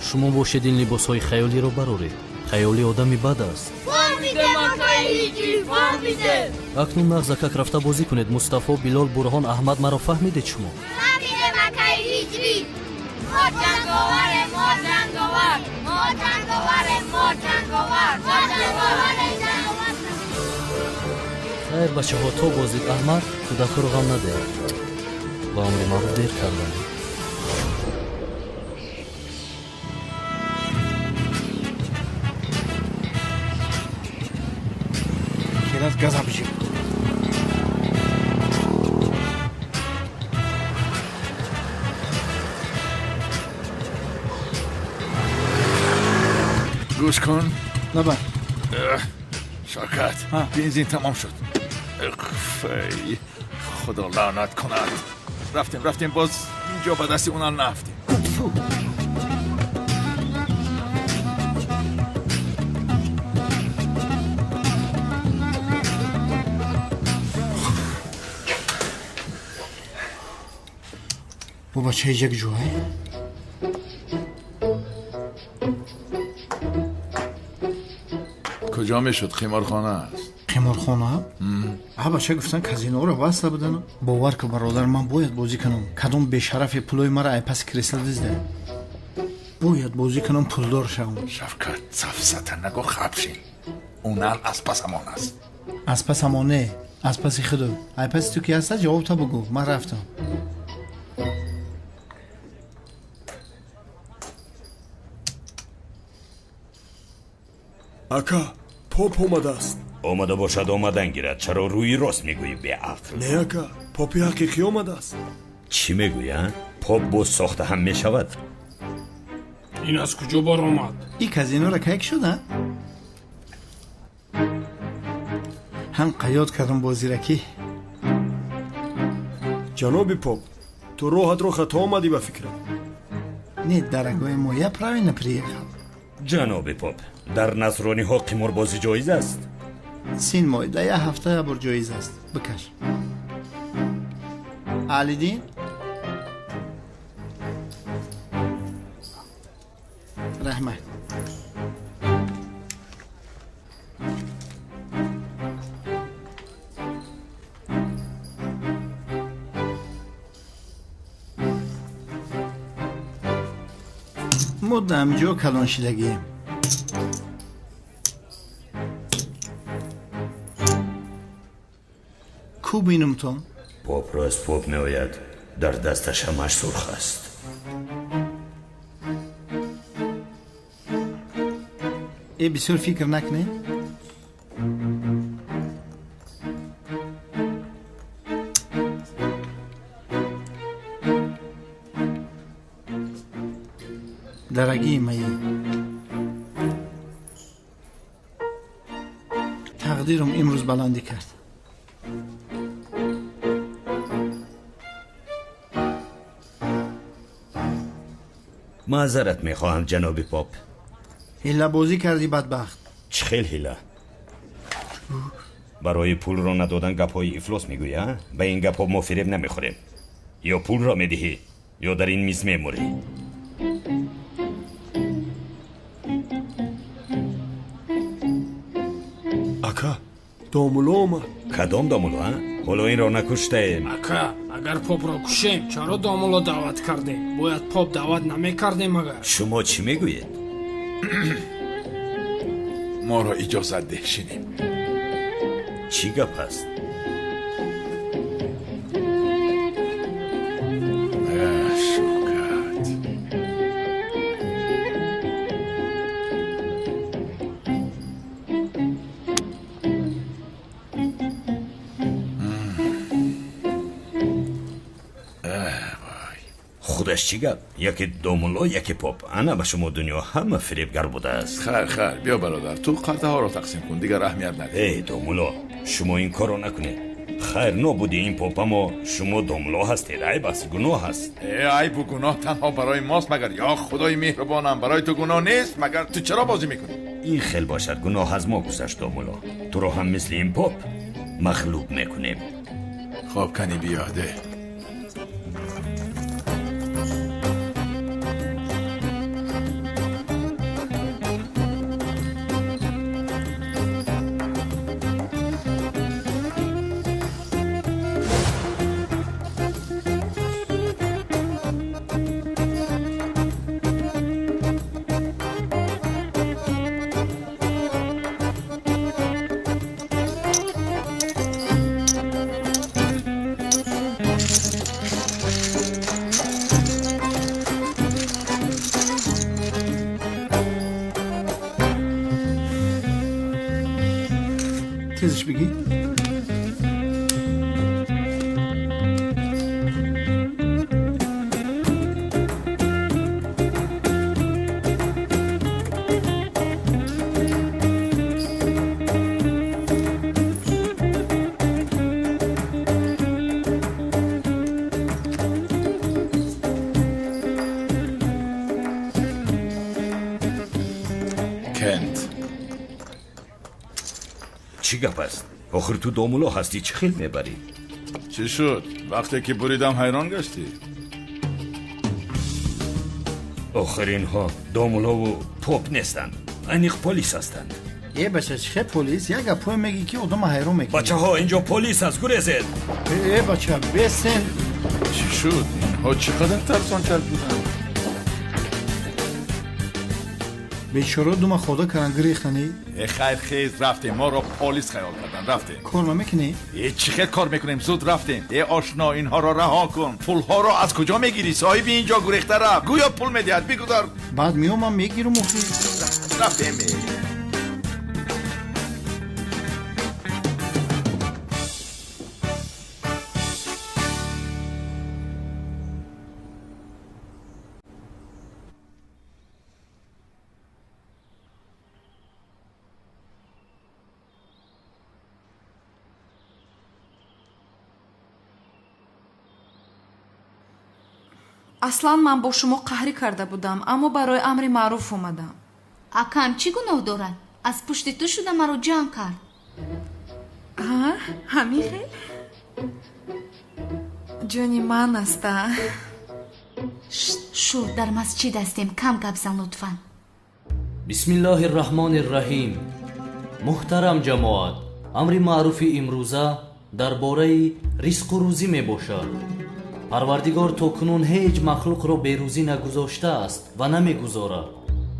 D: шумо бошед ин либосҳои хаёлиро бароред. Хаёлӣ одами бад аст.
R: Фаҳмидем, акаи Ҳиҷрӣ, фаҳмидем.
D: Акнун нағзакак рафта бозӣ кунед. Мустафо, Билол, Бурҳон, Аҳмад, маро фаҳмидед шумо?
T: Фаҳмидем, акаи Ҳиҷрӣ. Мо ҷанговарем, мо ҷанговар, мо ҷанговарем, мо ҷанговар, мо ҷанговарем.
D: Хайр, бачаҳо, то бозид. Аҳмад, кӯдакҳоро ғам надеҳ. Ба амри маъруф дер кардам.
P: Келас, газа бижи.
B: Гӯш кун.
P: Наба.
B: Шавкат, бензин тамом шуд. Эй, худо лаънат кунад. Рафтем, рафтем, боз инҷо ба дасти онал наафтем.
P: Бо бачаи як ҷой?
B: Куҷо мешуд? Қиморхона аст.
P: Қиморхона? А бача гуфтан казиноро баста будан. Бовар ку, бародар, ман бояд бозӣ кунам. Кадом бешарафе пулои мара ай паси кресла дизда. Бояд бозӣ кунам, пулдор шавам.
B: Шавкат, сафсата нагӯ, хабшин. Унал аз пасамон аст.
P: Аз пасамон не, аз паси худу. Ай паси ту ки ҳаста, ҷавобта бугӯ. Ман рафтам.
A: Ака, поп омадааст.
U: Омада бошад, омадан гирад. Чаро рӯи рост мегӯӣ, беақл?
A: Не, ака, попи ҳақиқӣ омадааст.
U: Чӣ мегӯӣ, а? Поп боз сохта ҳам мешавад?
V: Ин аз куҷо баромад?
P: И казинора кайк шуда? Ҳам қаёд кардам бозиракӣ.
A: Ҷаноби поп, ту роҳатро хато омадӣ ба фикрам.
P: Не, дорогой мой, я правильно приехал.
U: Ҷаноби поп, дар насрониҳо қиморбозӣ ҷоиз аст?
P: Сын мой, да як ҳафта як бор ҷоиз аст. Бикаш. Аҳлиддин? Раҳмат. Мо дамҷо калон шидагием. Ку бинумтон?
U: Попро аз поп меояд, дар дасташ ҳамаш сурх аст.
P: Э, бисёр фикр накунед. Дорогие мои, тақдирам имрӯз баландӣ кард.
U: Маъзарат мехоҳам, ҷаноби поп.
P: Ҳиллабозӣ кардӣ, бадбахт.
U: Чӣ хел ҳила? Барои пулро надодан гапҳои ифлос мегӯӣ, а? Ба ин гапҳо мо фиреб намехӯрем. Ё пулро медиҳӣ, ё дар ин миз мемурӣ.
A: Ака, домулло омад.
U: Кадом домулло, а? Ҳоло инро накуштаем.
V: Ака, агар попро кушем, чаро домулло даъват кардем? Бояд поп даъват намекардем агар.
U: Шумо чӣ мегӯед?
B: Моро иҷозат деҳ шинем.
U: Чӣ гап аст?
B: Шавкат.
U: Худаш чӣ гап? Яке домулло, яке поп. Ана ба шумо дунё ҳама фиребгар будааст.
B: Хайр, хайр, биё бародар, ту қалтаҳоро тақсим кун, дигар аҳамият надеҳ.
U: Эй домулло, шумо ин корро накунед. Хайр, нобуди ин поп, аммо шумо домулло ҳастед. Айб аст, гуноҳ аст.
B: Э, айбу гуноҳ танҳо барои мост магар? Ё худои меҳрубонам, барои ту гуноҳ нест магар? Ту чаро бозӣ мекунӣ?
U: Ин хел бошад, гуноҳ аз мо гузашт, домулло. Туро ҳам мисли ин поп мағлуб мекунем.
B: Хоб, кани биё, деҳ.
P: Тезаш бигӣ.
B: Кент.
U: Чӣ гап аст? Охир ту домулло ҳастӣ, чӣ хел мебарӣ?
B: Чӣ шуд? Вақте ки буридам ҳайрон гаштӣ?
U: Охир инҳо домуллову поп нестанд, аниқ полис ҳастанд.
P: Э, бача, чӣ хел полис? Як гапҳое мегӣ, ки одама ҳайрон мекунӣ.
U: Бачаҳо, инҷо полис аст, гурезед!
P: Э, бача, бесен.
B: Чӣ шуд? Инҳо чӣ қадар тарсончак буданд?
P: Бечораҳо дума хода кардан гирехтани.
B: Э хайр, хез, рафтем. Моро полис хаёл кардан, рафтем.
P: Кор намекунӣ?
B: Э чӣ хел кор мекунем? Зуд рафтем. Э ошно, инҳоро раҳо кун. Пулҳоро аз куҷо мегирӣ? Соҳиби ин ҷо гурехта рафт. Гӯё пул медиҳад. Бигузор.
P: Баъд меомам мегирам охи.
B: Рафтем.
C: Аслан ман бо шумо қаҳрӣ карда будам, аммо барои амри маъруф омадам.
G: Акам чӣ гуноҳ дорад? Аз пушти ту шуда маро ҷанг кард.
C: Ҳамин хел? Ҷони ман аста.
G: Шу, дар масҷид ҳастем, кам гап зан лутфан.
D: Бисмиллоҳи рраҳмони рраҳим. Муҳтарам ҷамоат, амри маъруфи имрӯза дар бораи ризқу рӯзӣ мебошад. Парвардигор то кунун ҳеҷ махлуқро берӯзӣ нагузоштааст ва намегузорад.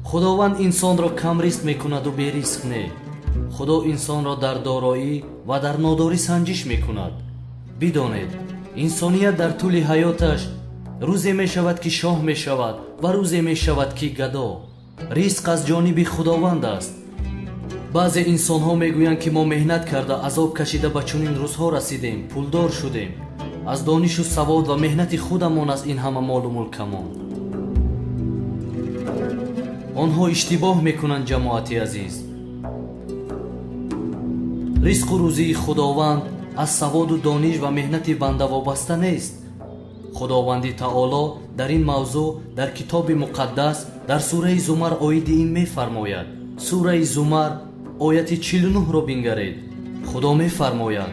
D: Худованд инсонро камризқ мекунаду беризқ не. Худо инсонро дар дороӣ ва дар нодорӣ санҷиш мекунад. Бидонед, инсоният дар тӯли ҳаёташ рӯзе мешавад ки шоҳ мешавад ва рӯзе мешавад ки гадо. Ризқ аз ҷониби Худованд аст. Баъзе инсонҳо мегӯянд ки мо меҳнат карда, азоб кашида ба чунин рӯзҳо расидем, пулдор шудем. Аз донишу савод ва меҳнати худамон аз ин ҳама молу мулкамон. Онҳо иштибоҳ мекунанд, ҷамоати азиз. Ризқу рӯзии Худованд аз саводу дониш ва меҳнати банда вобаста нест. Худованди Таоло дар ин мавзӯъ дар китоби муқаддас дар сураи Зумар оиди ин мефармояд. Сураи Зумар ояти 49-ро бингаред. Худо мефармояд: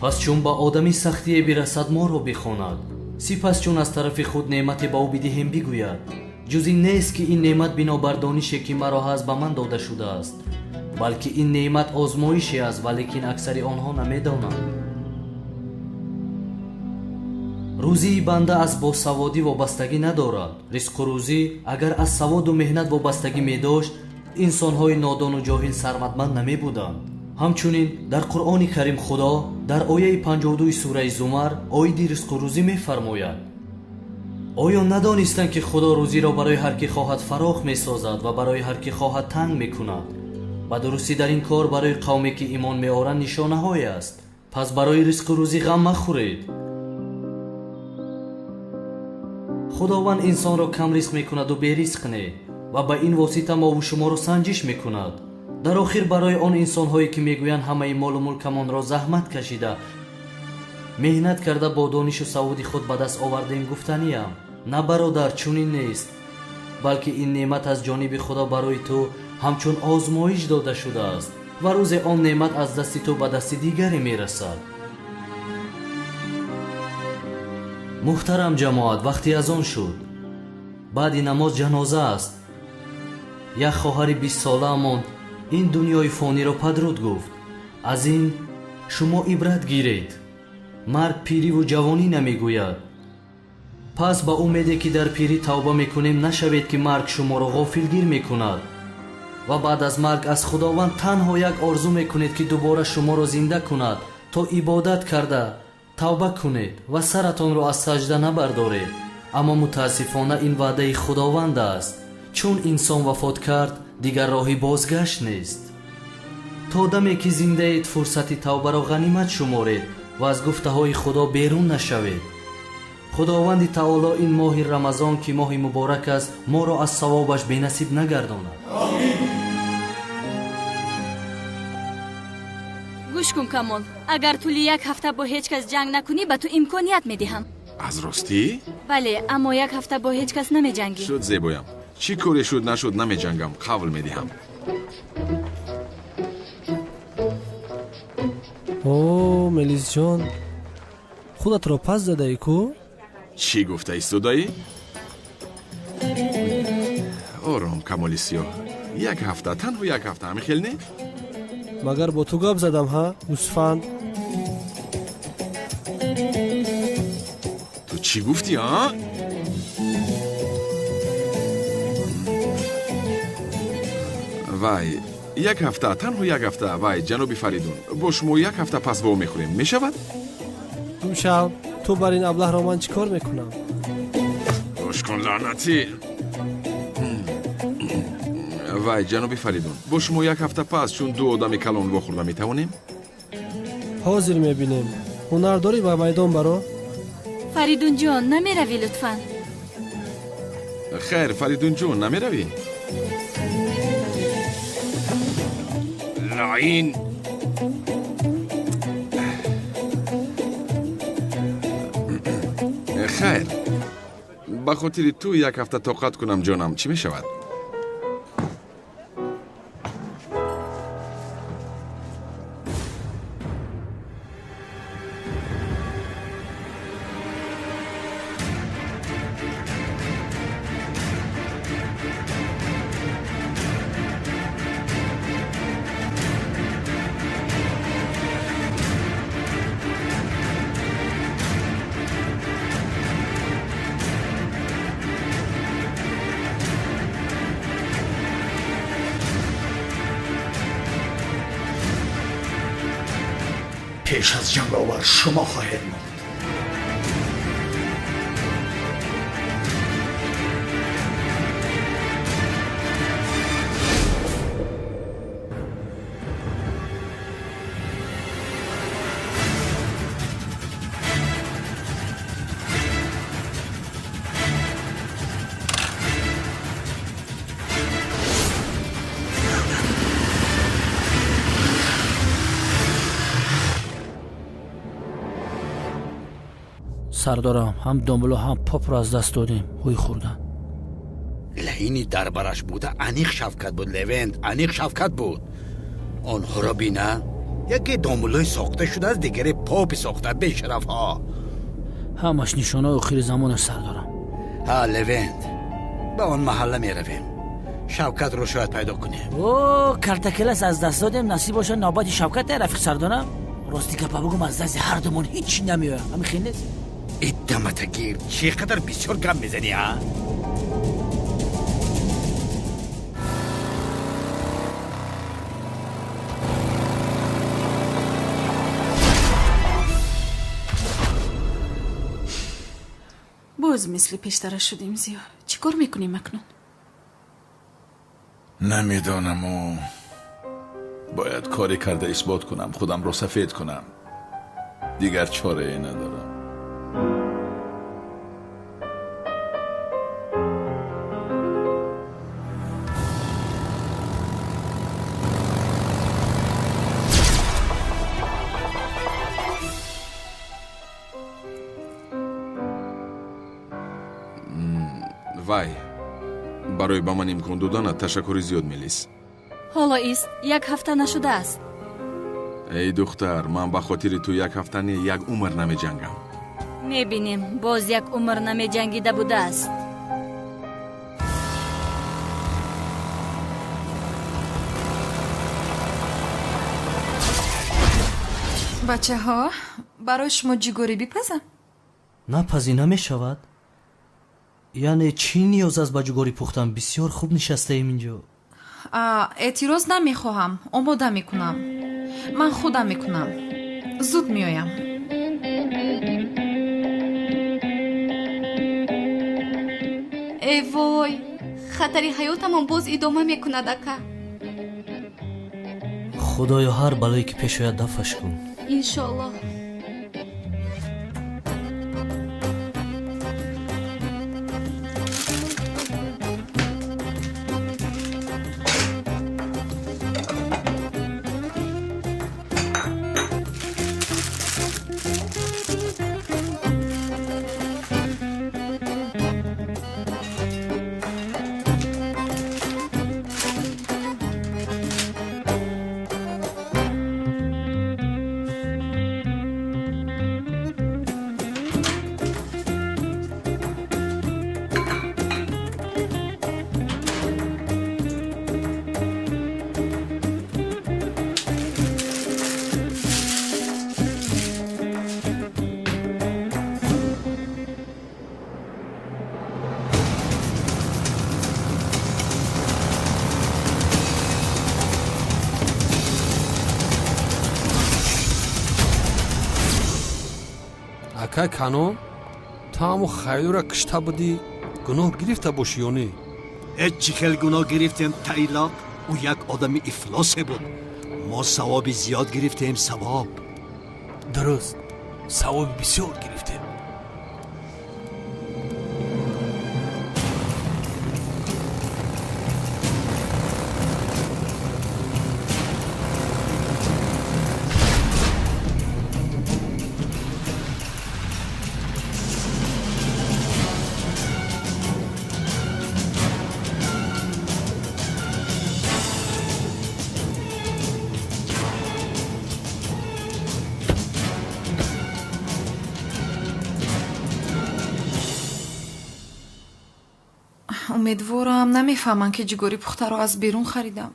D: пас чун ба одами сахтие бирасад, моро бихонад. Сипас чун аз тарафи худ неъмате ба ӯ бидиҳем, бигӯяд: ҷуз ин нест ки ин неъмат бинобар донише ки маро ҳаст ба ман дода шудааст, балки ин неъмат озмоише аст, валекин аксари онҳо намедонанд. Рӯзии банда аз босаводӣ вобастагӣ надорад. Ризқу рӯзӣ агар аз саводу меҳнат вобастагӣ медошт, инсонҳои нодону ҷоҳил сарватманд намебуданд. Ҳамчунин дар Қуръони Карим Худо дар ояи 52 сураи Зумар оиди ризқу рӯзӣ мефармояд: оё надонистанд ки Худо рӯзиро барои ҳар ки хоҳад фарох месозад ва барои ҳар ки хоҳад танг мекунад? Ба дурустӣ дар ин кор барои қавме ки имон меоранд нишонаҳое аст. Пас барои ризқу рӯзӣ ғам махӯред. Худованд инсонро кам ризқ мекунаду беризқ не, ва ба ин восита мову шуморо санҷиш мекунад. Дар охир барои он инсонҳое ки мегӯянд ҳамаи молу мулкамонро заҳмат кашида, меҳнат карда бо донишу саводи худ ба даст овардем, гуфтаниям: на бародар, чунин нест, балки ин неъмат аз ҷониби Худо барои ту ҳамчун озмоиш дода шудааст ва рӯзе он неъмат аз дасти ту ба дасти дигаре мерасад. Муҳтарам ҷамоат, вақти азон шуд. Баъди намоз ҷаноза аст. Як хоҳари 20-солаамон ин дунёи фониро падруд гуфт. Аз ин шумо ибрат гиред. Марг пириву ҷавонӣ намегӯяд. Пас ба умеде ки дар пирӣ тавба мекунем, нашавед ки марг шуморо ғофилгир мекунад ва баъд аз марг аз Худованд танҳо як орзу мекунед ки дубора шуморо зинда кунад, то ибодат карда тавба кунед ва саратонро аз саҷда набардоред. Аммо мутаассифона ин ваъдаи Худованд аст. Чун инсон вафот кард, дигар роҳи бозгашт нест. То даме ки зиндаед, фурсати тавбаро ғанимат шуморед ва аз гуфтаҳои Худо берун нашавед. Худованди Таоло ин моҳи Рамазон ки моҳи муборак аст, моро аз савобаш бенасиб нагардонад.
G: Гӯш кун, Камол, агар тӯли як ҳафта бо ҳеҷ кас ҷанг накунӣ, ба ту имконият медиҳам.
E: Аз ростӣ?
G: Бале, аммо як ҳафта бо ҳеҷ кас намеҷангӣ.
E: Шуд, зебоям. Чӣ коре шуд нашуд, намеҷангам, қавл медиҳам.
K: О, Мелисҷон, худатро пас задаӣ ку?
E: Чӣ гуфта истодаӣ? Ором, Камоли сиёҳ. Як ҳафта, танҳо як ҳафта, ҳамин хел не?
K: Магар бо ту гап задам, ҳа, гӯсфанд?
E: Ту чӣ гуфтӣ, а? Вай, як ҳафта, танҳо як ҳафта. Вай, ҷаноби Фаридун, бо шумо як ҳафта пас во мехӯрем, мешавад?
K: Гумшав, ту бар ин аблаҳро ман чӣ кор мекунам?
E: Гӯш кун, лаънатӣ. Вай, ҷаноби Фаридун, бо шумо як ҳафта пас чун ду одами калон вохӯрда метавонем?
K: Ҳозир мебинем. Ҳунар дорӣ, ба майдон баро?
G: Фаридунҷон, намеравӣ лутфан?
E: Хайр, Фаридунҷон, намеравӣ? Лаин! Хайр, ба хотири ту як ҳафта тоқат кунам, ҷонам, чӣ мешавад?
L: Пеш аз ҷанговар шумо хоҳед монд.
M: Сардорам, ҳам домуло ҳам попро аз даст додем, ҳӯй хӯрдан.
Q: Лаини дар бараш буда аниқ Шавкат буд, Левент, аниқ Шавкат буд. Онҳоро бина, яке домулои сохта шудааст, дигаре попи сохта, бешарафҳо.
M: Ҳамаш нишонаи охири замонаш, сардорам.
Q: Ҳа, Левент, ба он маҳалла меравем, Шавкатро шояд пайдо кунем.
M: О, картакелас аз даст додем, насиб бошад навбати Шавкат, рафиқ сардорам. Рости гапа бугум, аз дасти ҳардумон ҳеҷ намеояд. Ҳамин хел нест?
Q: Иддаматагир, чӣ қадар бисёр гап мезанӣ, а?
H: Боз мисли пештара шудем, Зиё. Чӣ кор мекунем акнун?
B: Намедонаму. Бояд коре карда исбот кунам, худамро сафед кунам. Дигар чорае надорам.
E: Вай, барои ба ман имкон доданат ташаккури зиёд, Мелис.
G: Ҳоло ист, як ҳафта нашудааст.
E: Эй духтар, ман ба хотири ту як ҳафта не, як умр намеҷангам.
G: Мебинем, боз як умр намеҷангида будааст.
C: Бачаҳо, барои шумо ҷигорӣ бипазам?
D: Напазӣ намешавад. Яъне чӣ ниёз аст ба ҷугорӣ пухтан? Бисёр хуб нишастаем инҷо.
C: Эътироз намехоҳам, омода мекунам. Ман худам мекунам. Зуд меоям.
I: Э вой, хатари ҳаётамон боз идома мекунад, ака.
D: Худоё, ҳар балое ки пеш ояд, дафъаш кун.
I: Иншоаллоҳ.
J: Акай Канон, ту ҳамун Хаёлиро кишта будӣ, гуноҳ гирифта бошӣ ё не?
O: Ҳеҷ чӣ хел гуноҳ гирифтем, Тайлоқ. Ӯ як одами ифлосе буд. Мо савоби зиёд гирифтем, савоб.
J: Дуруст, савоби бисёр гирифтем.
C: Умедворам намефаҳманд, ки ҷигори пухтаро аз берун харидам.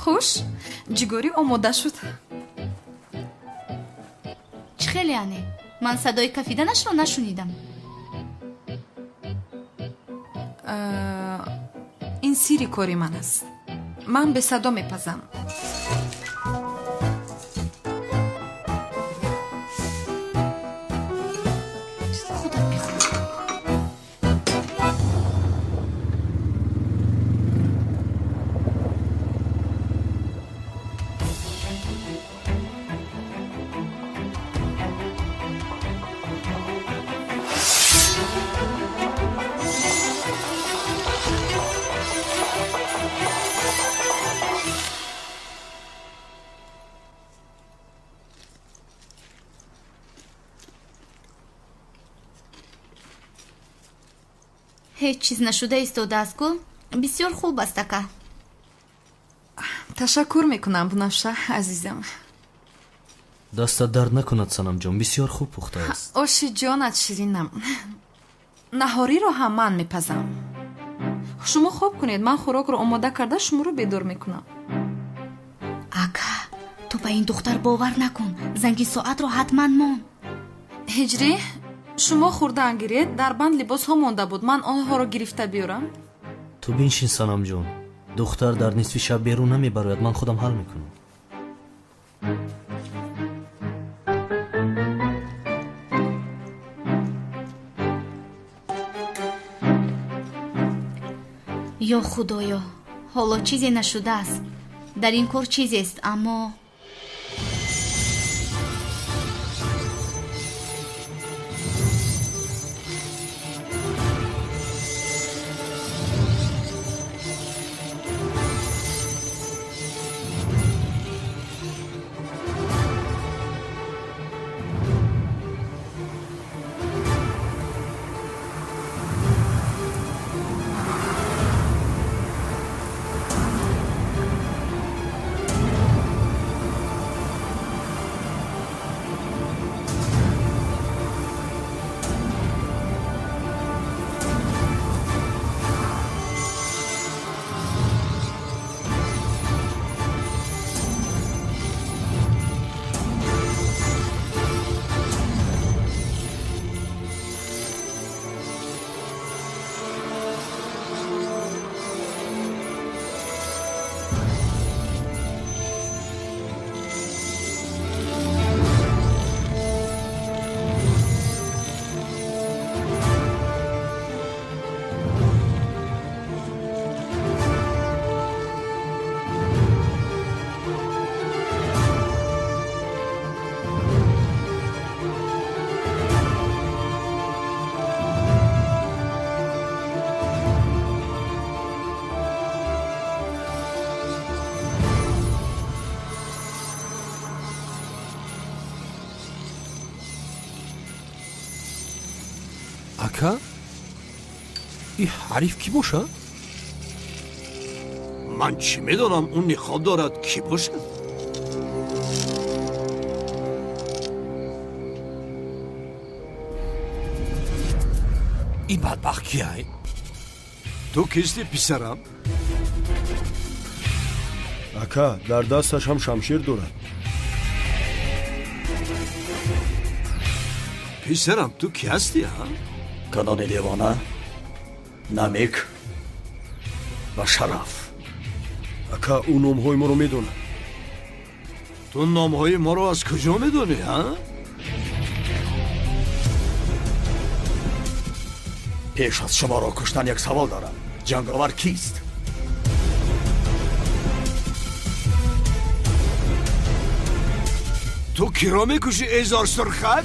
C: Хуш, ҷигорӣ омода шуд.
I: Чӣ хеле ане? Ман садои кафиданашро нашунидам.
C: Ин сирри кори ман аст. Ман бесадо мепазам.
I: Худат бихӯр. Ҳеҷ чиз нашуда истодааст ку? Бисёр хуб аст, ака.
C: Ташаккур мекунам, Бунафша азизам.
D: Дастат дард накунад, Санамҷон, бисёр хуб пухтааст.
C: Оши ҷонат ширинам. Наҳориро ҳам ман мепазам. Шумо хоб кунед, ман хӯрокро омода карда шуморо бедор мекунам.
I: Ака, ту ба ин духтар бовар накун. Занги соатро ҳатман мон.
C: Ҳиҷрӣ, шумо хӯрдан гиред, дар банд либосҳо монда буд, ман онҳоро гирифта биёрам.
D: Ту биншин, Санамҷон. Духтар дар нисфи шаб берун намебарояд, ман худам ҳал мекунам.
I: Ё Худоё, ҳоло чизе нашудааст. Дар ин кор чизест, аммо
J: Ака, и ҳариф кӣ бошад?
O: Ман чӣ медонам, ӯ ниқоб дорад, кӣ бошад?
J: Ин бадбахт кияй?
O: Ту кисти, писарам?
A: Ака, дар дасташ ҳам шамшер дорад.
O: Писарам, ту кӣ ҳастӣ, ҳа?
L: Канони девона, Намик ва Шараф.
A: Ака, ӯ номҳои моро медонад.
O: Ту номҳои моро аз куҷо медонӣ, ҳа?
L: Пеш аз шуморо куштан як савол дорам. Ҷанговар кист?
O: Ту киро мекушӣ, эзор сурхат?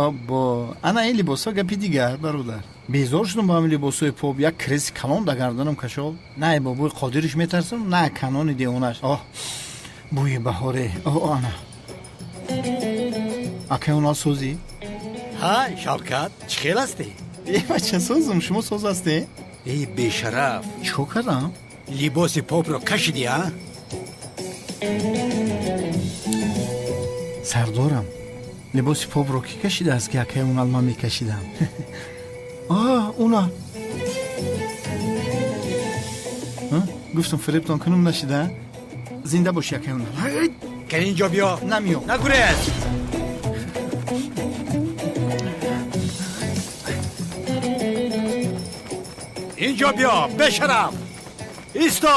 P: Або, ана ин либосҳо гапи дигар, бародар. Безор шудам бо ҳамин либосҳои поп, як креси калон дар гарданам кашол. На ай бобои Қодириш метарсам, на канони девонаш. Оҳ, бӯи баҳоре. Оҳ, ана. Акай онал созӣ?
Q: Ҳа, Шавкат, чӣ хел ҳастӣ?
P: Э, бача, созам, шумо соз ҳастӣ?
Q: Эй, бешараф.
P: Чӣ кор кардам?
Q: Либоси попро кашидӣ, а?
P: Сардорам, либоси попро кӣ кашидааст, ки акай унал ман мекашидам? А, уна. Гуфтам фиребтон кунум, нашида? Зинда боши, акай унал.
Q: Кани инҷо биё.
P: Намиём.
Q: Нагурез. Инҷо биё, бешараф. Исто.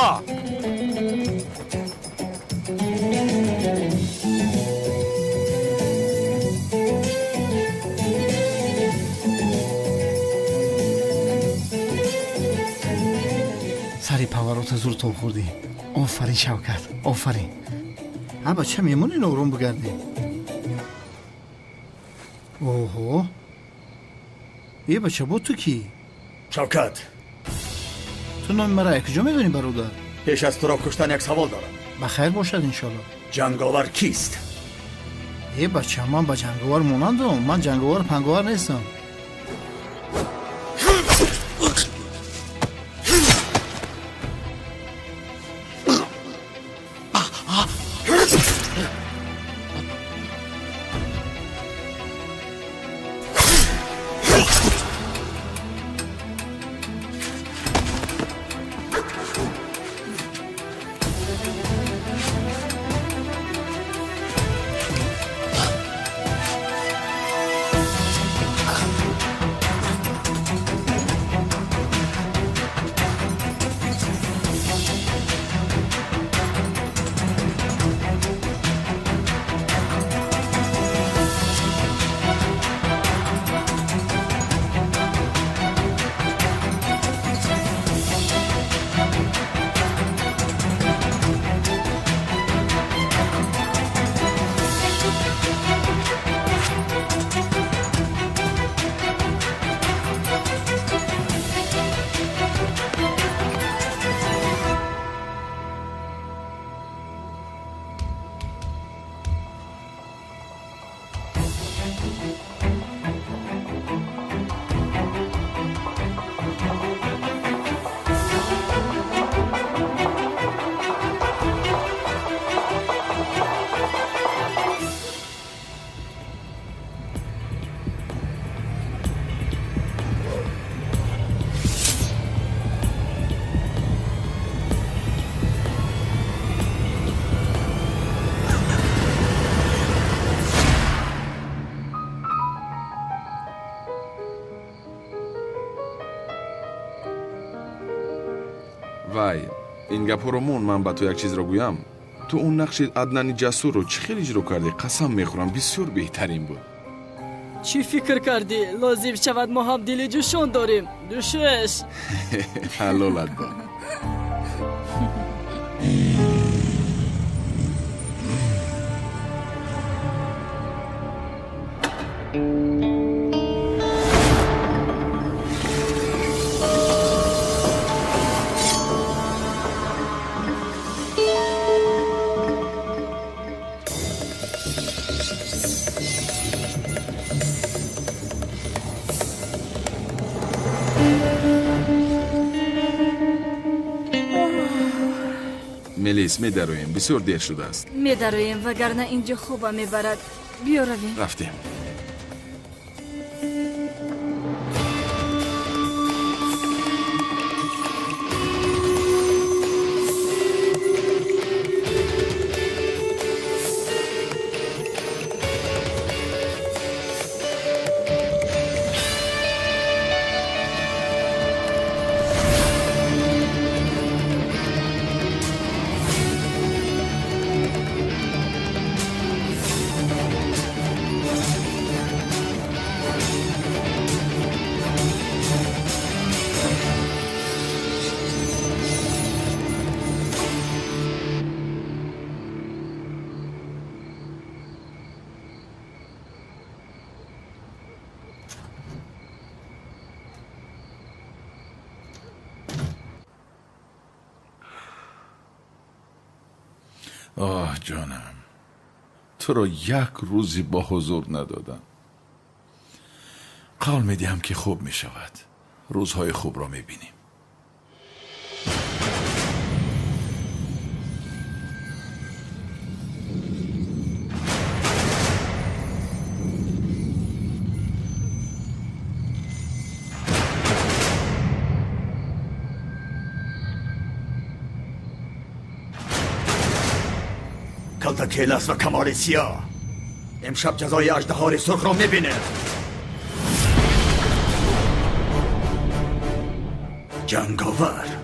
P: Сари поворота зур тоб хӯрдӣ. Офарин, Шавкат, офарин. А бача, мемонӣ ором бигардем? Оҳо, е бача, бо ту кӣ?
L: Шавкат,
P: ту номи мара аз куҷо медонӣ, бародар?
L: Пеш аз туро куштан як савол дорам.
P: Ба хайр бошад, иншолло.
L: Ҷанговар кист?
P: Е бача, ман ба ҷанговар монандам, ман ҷанговар панговар нестам.
E: Вай, ин гапҳоро мон, ман ба ту як чизро гӯям. Ту он нақши Аднани Ҷасурро чӣ хел иҷро кардӣ? Қасам мехӯрам, бисёр беҳтарин буд.
G: Чӣ фикр кардӣ? Лозим шавад мо ҳам дили ҷӯшон дорем. Дӯшеш.
E: Ҳалолат бод. Мелис, медароем, бисёр дер шудааст.
G: Медароем, вагарна инҷо хоба мебарад. Биё равем.
E: Рафтем.
B: آه جانم، تو را یک روزی با حضور ندادم. قول میدهم که خوب میشود. روزهای خوب را میبینیم.
L: کلتکیلس و کمال سیاه امشب جزای اژدهای سرخ را میبینه. جنگاور.